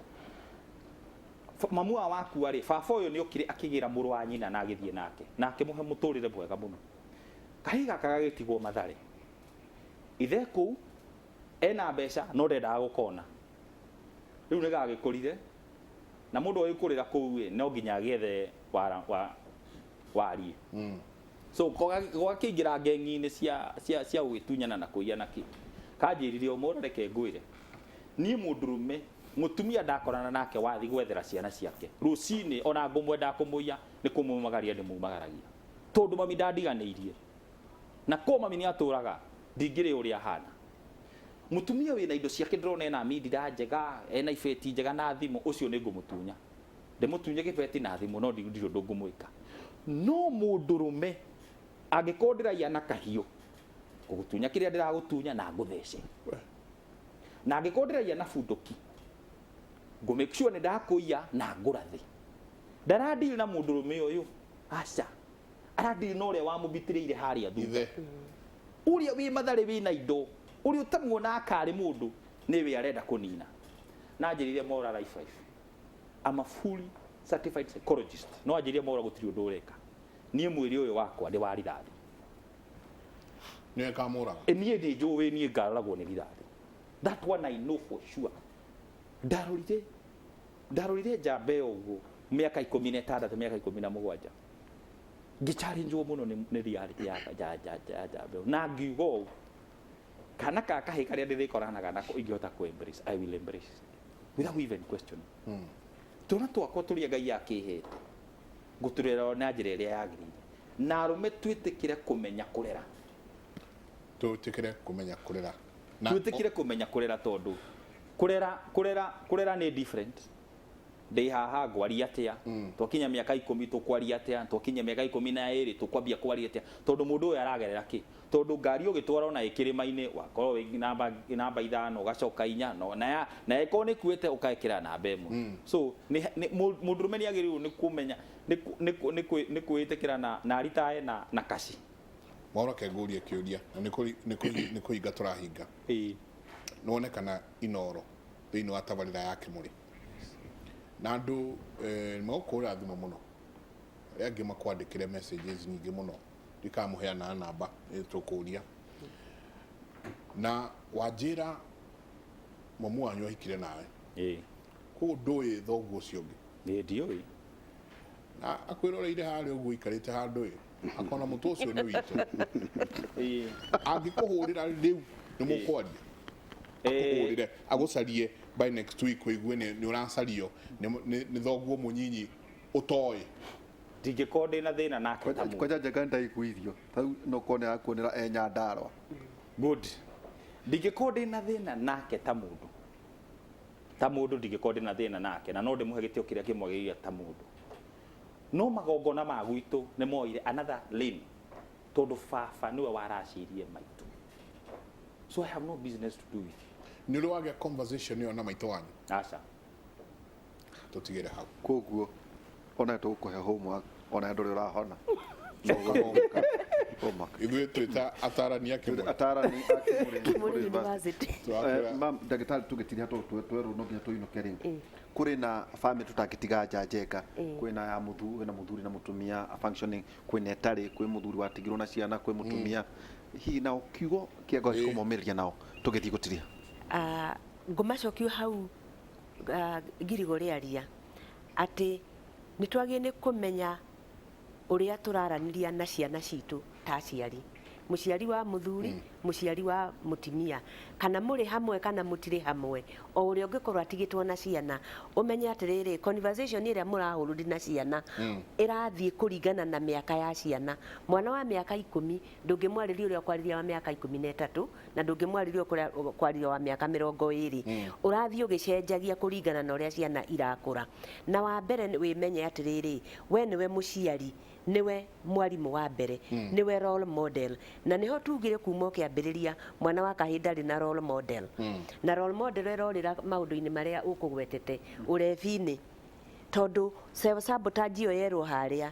Mamu wa wakua rĩ, baba ũyũ nĩ okire akĩgĩra mũrũ wa nyina na agĩthiĩ nake na akĩmũhe mũtũrĩre mwega mũno. Kahĩ gaka gagĩtigwo Mathare, ithe kũu ena mbeca no ndendaga gũkona. Rĩu nĩ gagĩkũrire, na mũndũ agĩkũrĩra kũu ĩ, no nginya agĩethe wara wa warie. So gwakĩingĩra ngengi-inĩ cia gũgĩtunyana na kũiya na kĩ. Kanjĩrire ũmũra, reke ngwĩre, niĩ mũndũrũme mũtumia ndakorana nake wathi gwethera ciana ciake rũcinĩ, ona ngũmwenda kũmũiya nĩ kũmumagaria ndĩmumagaragia, tondũ mami ndandiganĩirie na ko mami nĩ atũraga ndingĩrĩ ũrĩa ahana. Mũtumia wĩna indo ciake ndĩrona ena mindira njega, ena ibeti njega na thimũ, ũcio nĩ ngũmũtunya, ndĩmũtunye gĩbeti na thimũ, no ndirĩ ũndũ ngũmwĩka. No mũndũrũme angĩkorwo ndĩraiya na kahiũ, ngũgũtunya kĩrĩa ndĩragũtunya na ngũthece, na angĩkorwo ndĩraiya na bunduki, ngũ make sure nĩ ndakũiya na ngũrathe. Ndaradili na mũndũrũme ũyũ, aca, aradili na ũrĩa wamũbitĩrĩire harĩa thutha. Ithe. Ũrĩa wĩ Mathare wĩna indo, ũrĩa ũtamuona akarĩ mũndũ, nĩwe arenda kũnina. Na anjĩrire, "Mora, life life, I'm a fully certified psychologist." No anjĩrire, "Mora, gũtirĩ ũndũ ũreka, niĩ mwĩrĩ ũyũ wakwa nĩ wa rithathi." Nĩwe kamũraga. E, niĩ nĩ njũĩ niĩ ngaroragwo nĩ rithathi. That one I know for sure. Ndarorire njamba ĩyo ũguo mĩaka 16, mĩaka 17, ngĩchallengewo mũno nĩ reality ya njamba ĩyo, na ngiuga ũũ, kana ka kahĩ karĩa ndĩrĩkoranaga nako ingĩhota kũ embrace, I will embrace without even questioning. Twana twakwa tũrĩa Ngai akĩhete ngũtũrera na njĩra ĩrĩa yagĩrĩire, na arũme twĩtĩkĩre kũmenya kũrera. Twĩtĩkĩre kũmenya kũrera. Na Twĩtĩkĩre kũmenya kũrera, tondũ kũrera nĩ different. Ndĩ haha ngwaria atĩa? Twakinya mĩaka 10 tũkwaria atĩa? Twakinya mĩaka 12 tũkwambia kwaria atĩa? Tondũ mũndũ ũyũ aragerera kĩ? Tondũ ngari ũgĩtwara ona ĩkĩrĩma-inĩ wakorwo wĩ namba 5, ũgacoka 4, no na ĩkorwo nĩ kuĩte ũkaĩkĩra namba 1. So mũndũrũme nĩ agĩrĩirwo nĩ kũmenya nĩ kwĩtĩkĩra na aritae na kaci. Mwaura ke ngũrie kĩũria na nĩ kũhinga tũrahinga. Nĩ wonekana Inoro thĩinĩ wa tabarĩra ya Kĩmũrĩ na andũ megũkũhũrĩra thimũ mũno, arĩa angĩ makwandĩkĩre messages nyingĩ mũno, ndikamũheana namba nĩ tũkũria. Na wanjĩra mamu wanyu ahikire nawe, koguo ndũĩ thoguo ũcio ũngĩ? Ĩĩ, ndiũĩ. Na akwĩroreire harĩa ũguo ikarĩte handũ ĩ, akona mũtũ ũcio nĩ witũ. Angĩkũhũrĩra rĩu nĩ mũkwaria? Akũhũrĩre agũcarie by next week, ũigue nĩ ũracario nĩ thoguo mũnyinyi ũtoĩ. Ndingĩkorwo ndĩna thĩna nake ta mũndũ. Kwanja Njenga ndaiguithio tarĩu no korwo nĩ arakuonera e Nyandarua. Good. Ndingĩkorwo ndĩna thĩna nake ta mũndũ, ta mũndũ ndingĩkorwo ndĩna thĩna nake, na no ndĩmũhe gĩtĩo kĩrĩa kĩmwagĩrĩire ta mũndũ, no magongona ma gwitũ nĩ moire another lane tondũ baba nĩwe waracirie maitũ, so I have no business to do with you. Nĩ ũrĩ wagĩa conversation ĩyo na maitũ wanyu? Aca. Tũtigĩre hau. Koguo ona tũgũkũhe homework, ona ndũrĩ ũrahona. Homework. Ithuĩ twĩta atarani a Kĩmũrĩ. Atarani a Kĩmũrĩ. Kĩmũrĩ University. Tũrakwĩra. Mam, ndagĩtarĩ, tũgĩtiria tondũ twerwo no nginya tũinũke rĩu. Kũrĩ na family tũtangĩtiga nja, Njenga. Kwĩna ya mũthuri, kwĩna mũthuri na mũtumia functioning, kwĩna ĩtarĩ, kwĩ mũthuri watigirwo na ciana, kwĩ mũtumia hihi nao kiugo kĩa ngoro kũmomĩrĩria nao tũgĩthiĩ gũtiria. Ah, ngũmacokio hau, ngirigo rĩaria atĩ nĩ twagĩrĩire nĩ kũmenya ũrĩa tũraranĩria na ciana citũ ta aciari, mũciari wa mũthuri, mũciari wa mũtumia, kana mũrĩ hamwe kana mũtirĩ hamwe, o ũrĩa ũngĩkorwo atigĩtwo na ciana, ũmenye atĩrĩrĩ, conversation ĩrĩa mũrahũrũri na ciana ĩrathiĩ kũringana na mĩaka ya ciana. Mwana wa mĩaka 10 ndũngĩmwarĩria ũrĩa ũkwarĩria wa mĩaka 13, na ndũngĩmwarĩria ũrĩa ũkwarĩria wa mĩaka 20. Ũrathiĩ ũgĩcenjagia kũringana na ũrĩa ciana irakũra. Na wa mbere wĩmenye atĩrĩrĩ, we nĩwe mũciari, nĩwe mwarimũ wa mbere, nĩwe role model, na nĩho tugire kuma ũkĩambĩrĩria, mwana wa kahĩĩ ndarĩ na role model, na role model ĩrorĩra maũndũ-inĩ marĩa ũkũgwetete, ũrebi-inĩ, tondũ self sabotage ĩyo yerwo harĩa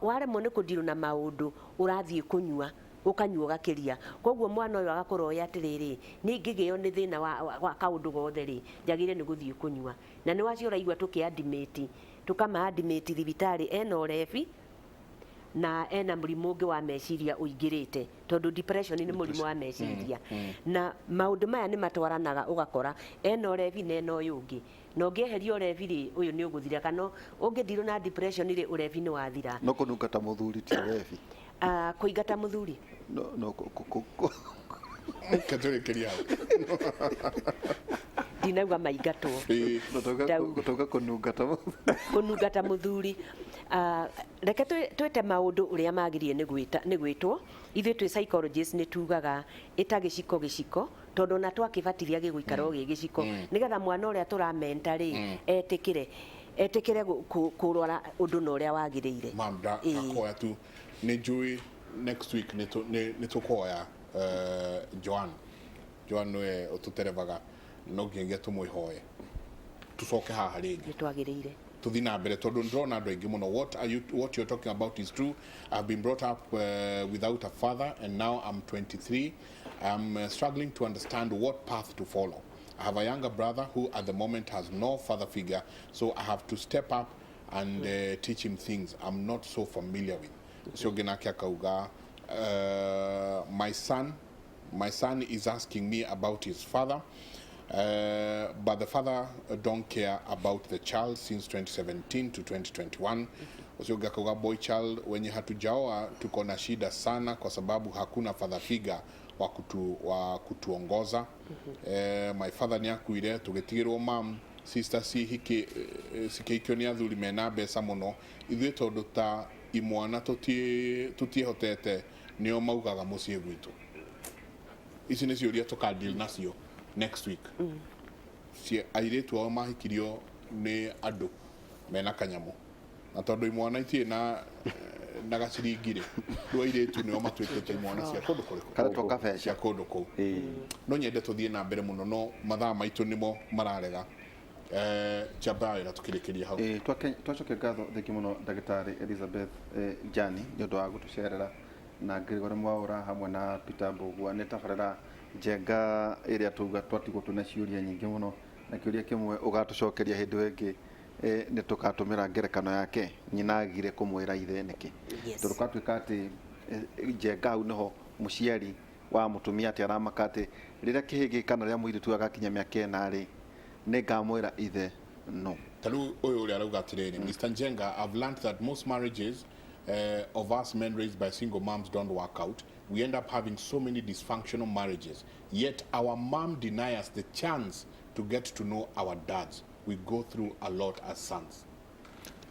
waremwo nĩ kũndirwo na maũndũ, ũrathiĩ kũnyua, ũkanyua ũgakĩria. Koguo mwana ũyũ agakũra oĩ atĩrĩrĩ, niĩ ingĩgĩo nĩ thĩna wa kaũndũ gothe rĩ, njagĩrĩire nĩ gũthiĩ kũnyua. Na nĩ wacio ũraigua tũkĩ-admit, tũkama-admit thibitarĩ ena ũrebi na ena mũrimũ ũngĩ wa meciria ũingĩrĩte, tondũ depression nĩ mũrimũ wa meciria, na maũndũ maya nĩ matwaranaga. Ũgakora ena ũrebi na ena ũyũ ũngĩ, na ũngĩeheria ũrebi rĩ, ũyũ nĩ ũgũthira, kana ũngĩndirwo na depression rĩ, ũrebi nĩ wathira. No kũnunga ta mũthuri ti ũrebi? Ah, kũingata mũthuri. No Reke tũrĩkĩrie hau. Ndinauga maingatwo. No tauga kũnunga ta mũthuri. Kũnunga ta mũthuri. Ah, reke twĩte maũndũ ũrĩa magĩrĩire nĩ gwĩtwo. Ithuĩ twĩ psychologist nĩ tugaga ĩta gĩciko gĩciko, tondũ ona twakĩbatithia gĩgũikara o gĩ gĩciko, nĩgetha mwana ũrĩa tũramenta rĩ, etĩkĩre kũrora ũndũ na ũrĩa wagĩrĩire. Mam, ndakoya tu nĩ njũĩ next week nĩ tũkoya Joan. Joan nĩwe ũtũterebaga, no nginyagia tũmwĩhoe tũcoke haha rĩngĩ. Nĩ twagĩrĩire. Tũthiĩ na mbere tondũ ndĩrona andũ aingĩ mũno. What you're talking about is true. I've been brought up without a father and now I'm 23. I'm struggling to understand what path to follow. I have a younger brother who at the moment has no father figure, so I have to step up and teach him things I'm not so familiar with. Ũcio ũngĩ nake akauga, my son is asking me about his father, but the father don't care about the child since 2017 to 2021. Ũcio ũngĩ akauga, boy child wenye hatujaoa tuko na shida sana kwa sababu hakuna father figure wa kutuongoza. My father nĩ akuire tũgĩtigĩrwo mam, sister cihiki cikĩhikio nĩ athuri mena mbeca mũno, ithuĩ tondũ ta imwana tũtiĩhotete, nĩo maugaga mũciĩ gwitũ. Ici nĩ ciũria tũkadeal nacio next week. Airĩtu ao mahikirio nĩ andũ mena kanyamũ, na tondũ imwana itirĩ na gaciringi rĩ, rĩu airĩtu nĩo matuĩkĩte imwana cia kũndũ kũrĩkũ? Karetwo kabeca. Cia kũndũ kũu. No nyende tũthiĩ na mbere mũno, no mathaa maitũ nĩmo mararega. Njamba wĩra tũkĩrĩkĩria hau. Twacokia ngatho thengi mũno ndagĩtarĩ Elizabeth Jani nĩ ũndũ wa gũtũcerera. Na Gregory Mwaura hamwe na Peter Mbugua. Nĩ tabarĩra njenga ĩrĩa tuga twatigwo twĩna ciũria nyingĩ mũno, na kĩũria kĩmwe ũgatũcokeria hĩndĩ ĩyo ĩngĩ, nĩ tũgatũmĩra ngerekano yake nyina agire kũmwĩra ithe nĩkĩ. Tondũ kwatuĩka atĩ njenga hau nĩho mũciari wa mũtumia atĩ aramaka atĩ rĩrĩa kĩhĩ gĩkĩ kana rĩrĩa mũirĩtu agakinya mĩaka ĩna rĩ, nĩ ngamwĩra ithe no. Ta rĩu ũyũ ũrĩa arauga atĩrĩrĩ, Mr. Njenga, I've learned that most marriages of us men raised by single moms don't work out. We end up having so many dysfunctional marriages. Yet our mom denies us the chance to get to know our dads. We go through a lot as sons.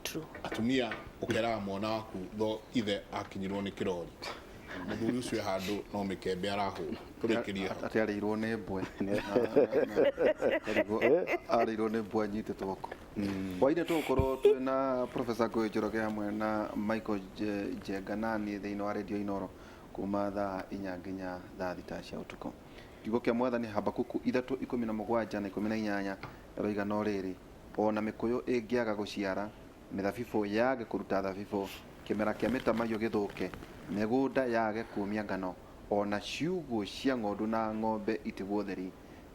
True. Atumia ũkeraga mwana waku tho ithe akinyirwo nĩ kĩrori, mũthuri ũcio e handũ no mĩkembe arahũra. Tũrĩkĩrie hau. Atĩ arĩirwo nĩ mbwe, arĩirwo nĩ mbwe anyitĩtwo ko hwainĩ. Tũgũkorwo twĩna Professor Ngũĩ Njoroge hamwe na Michael Njenga nani thĩinĩ wa Radio Inoro kuma thaa 4 nginya thaa 6 cia ũtukũ. Kiugo kĩa Mwathani, Habakuku 3:17 na 18, ĩroiga, "No rĩrĩ, ona mĩkũyũ ĩngĩaga gũciara, mĩthabibũ yage kũruta thabibũ, kĩmera kĩa mĩtamaiyũ gĩthũke, mĩgũnda yage kumia ngano, ona ciugũ cia ng'ondu na ng'ombe itigwo theri,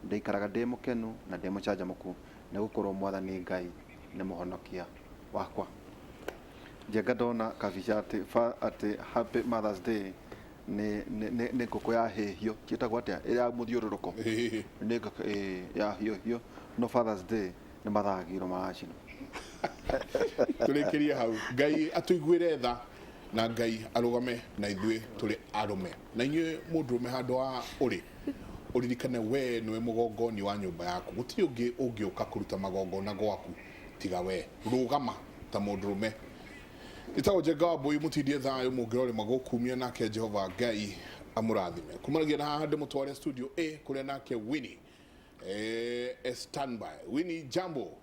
ndĩikaraga ndĩ mũkenu na ndĩ mũcanjamũku, nĩ gũkorwo Mwathani Ngai nĩ mũhonokia wakwa." Njenga, ndona kabica atĩ atĩ Happy Mother's Day nĩ ngũkũ ya hĩhio, ciĩtagwo atĩa, ĩrĩa ya mũthiũrũrũko? Nĩ ngũkũ ya hiũhio, no Father's Day nĩ mathagiro maracinwo. Tũrĩkĩrie hau. Ngai atũiguĩre tha na Ngai arũgame na ithuĩ tũrĩ arũme na inyuĩ. Mũndũrũme handũ wa ũrĩ, ũririkane we nĩwe mũgongoni wa nyũmba yaku. Gũtirĩ ũngĩ ũngĩũka kũruta magongona gwaku tiga we. Rũgama ta mũndũrũme. Ĩtagwo Njenga wa Mbũi. Mũtindie thayũ, mũngĩrore magũkumia, nake Jehova Ngai amũrathime. Kumanagia na haha ndĩmũtware studio A kũrĩa nake Winnie standby. Winnie, jambo.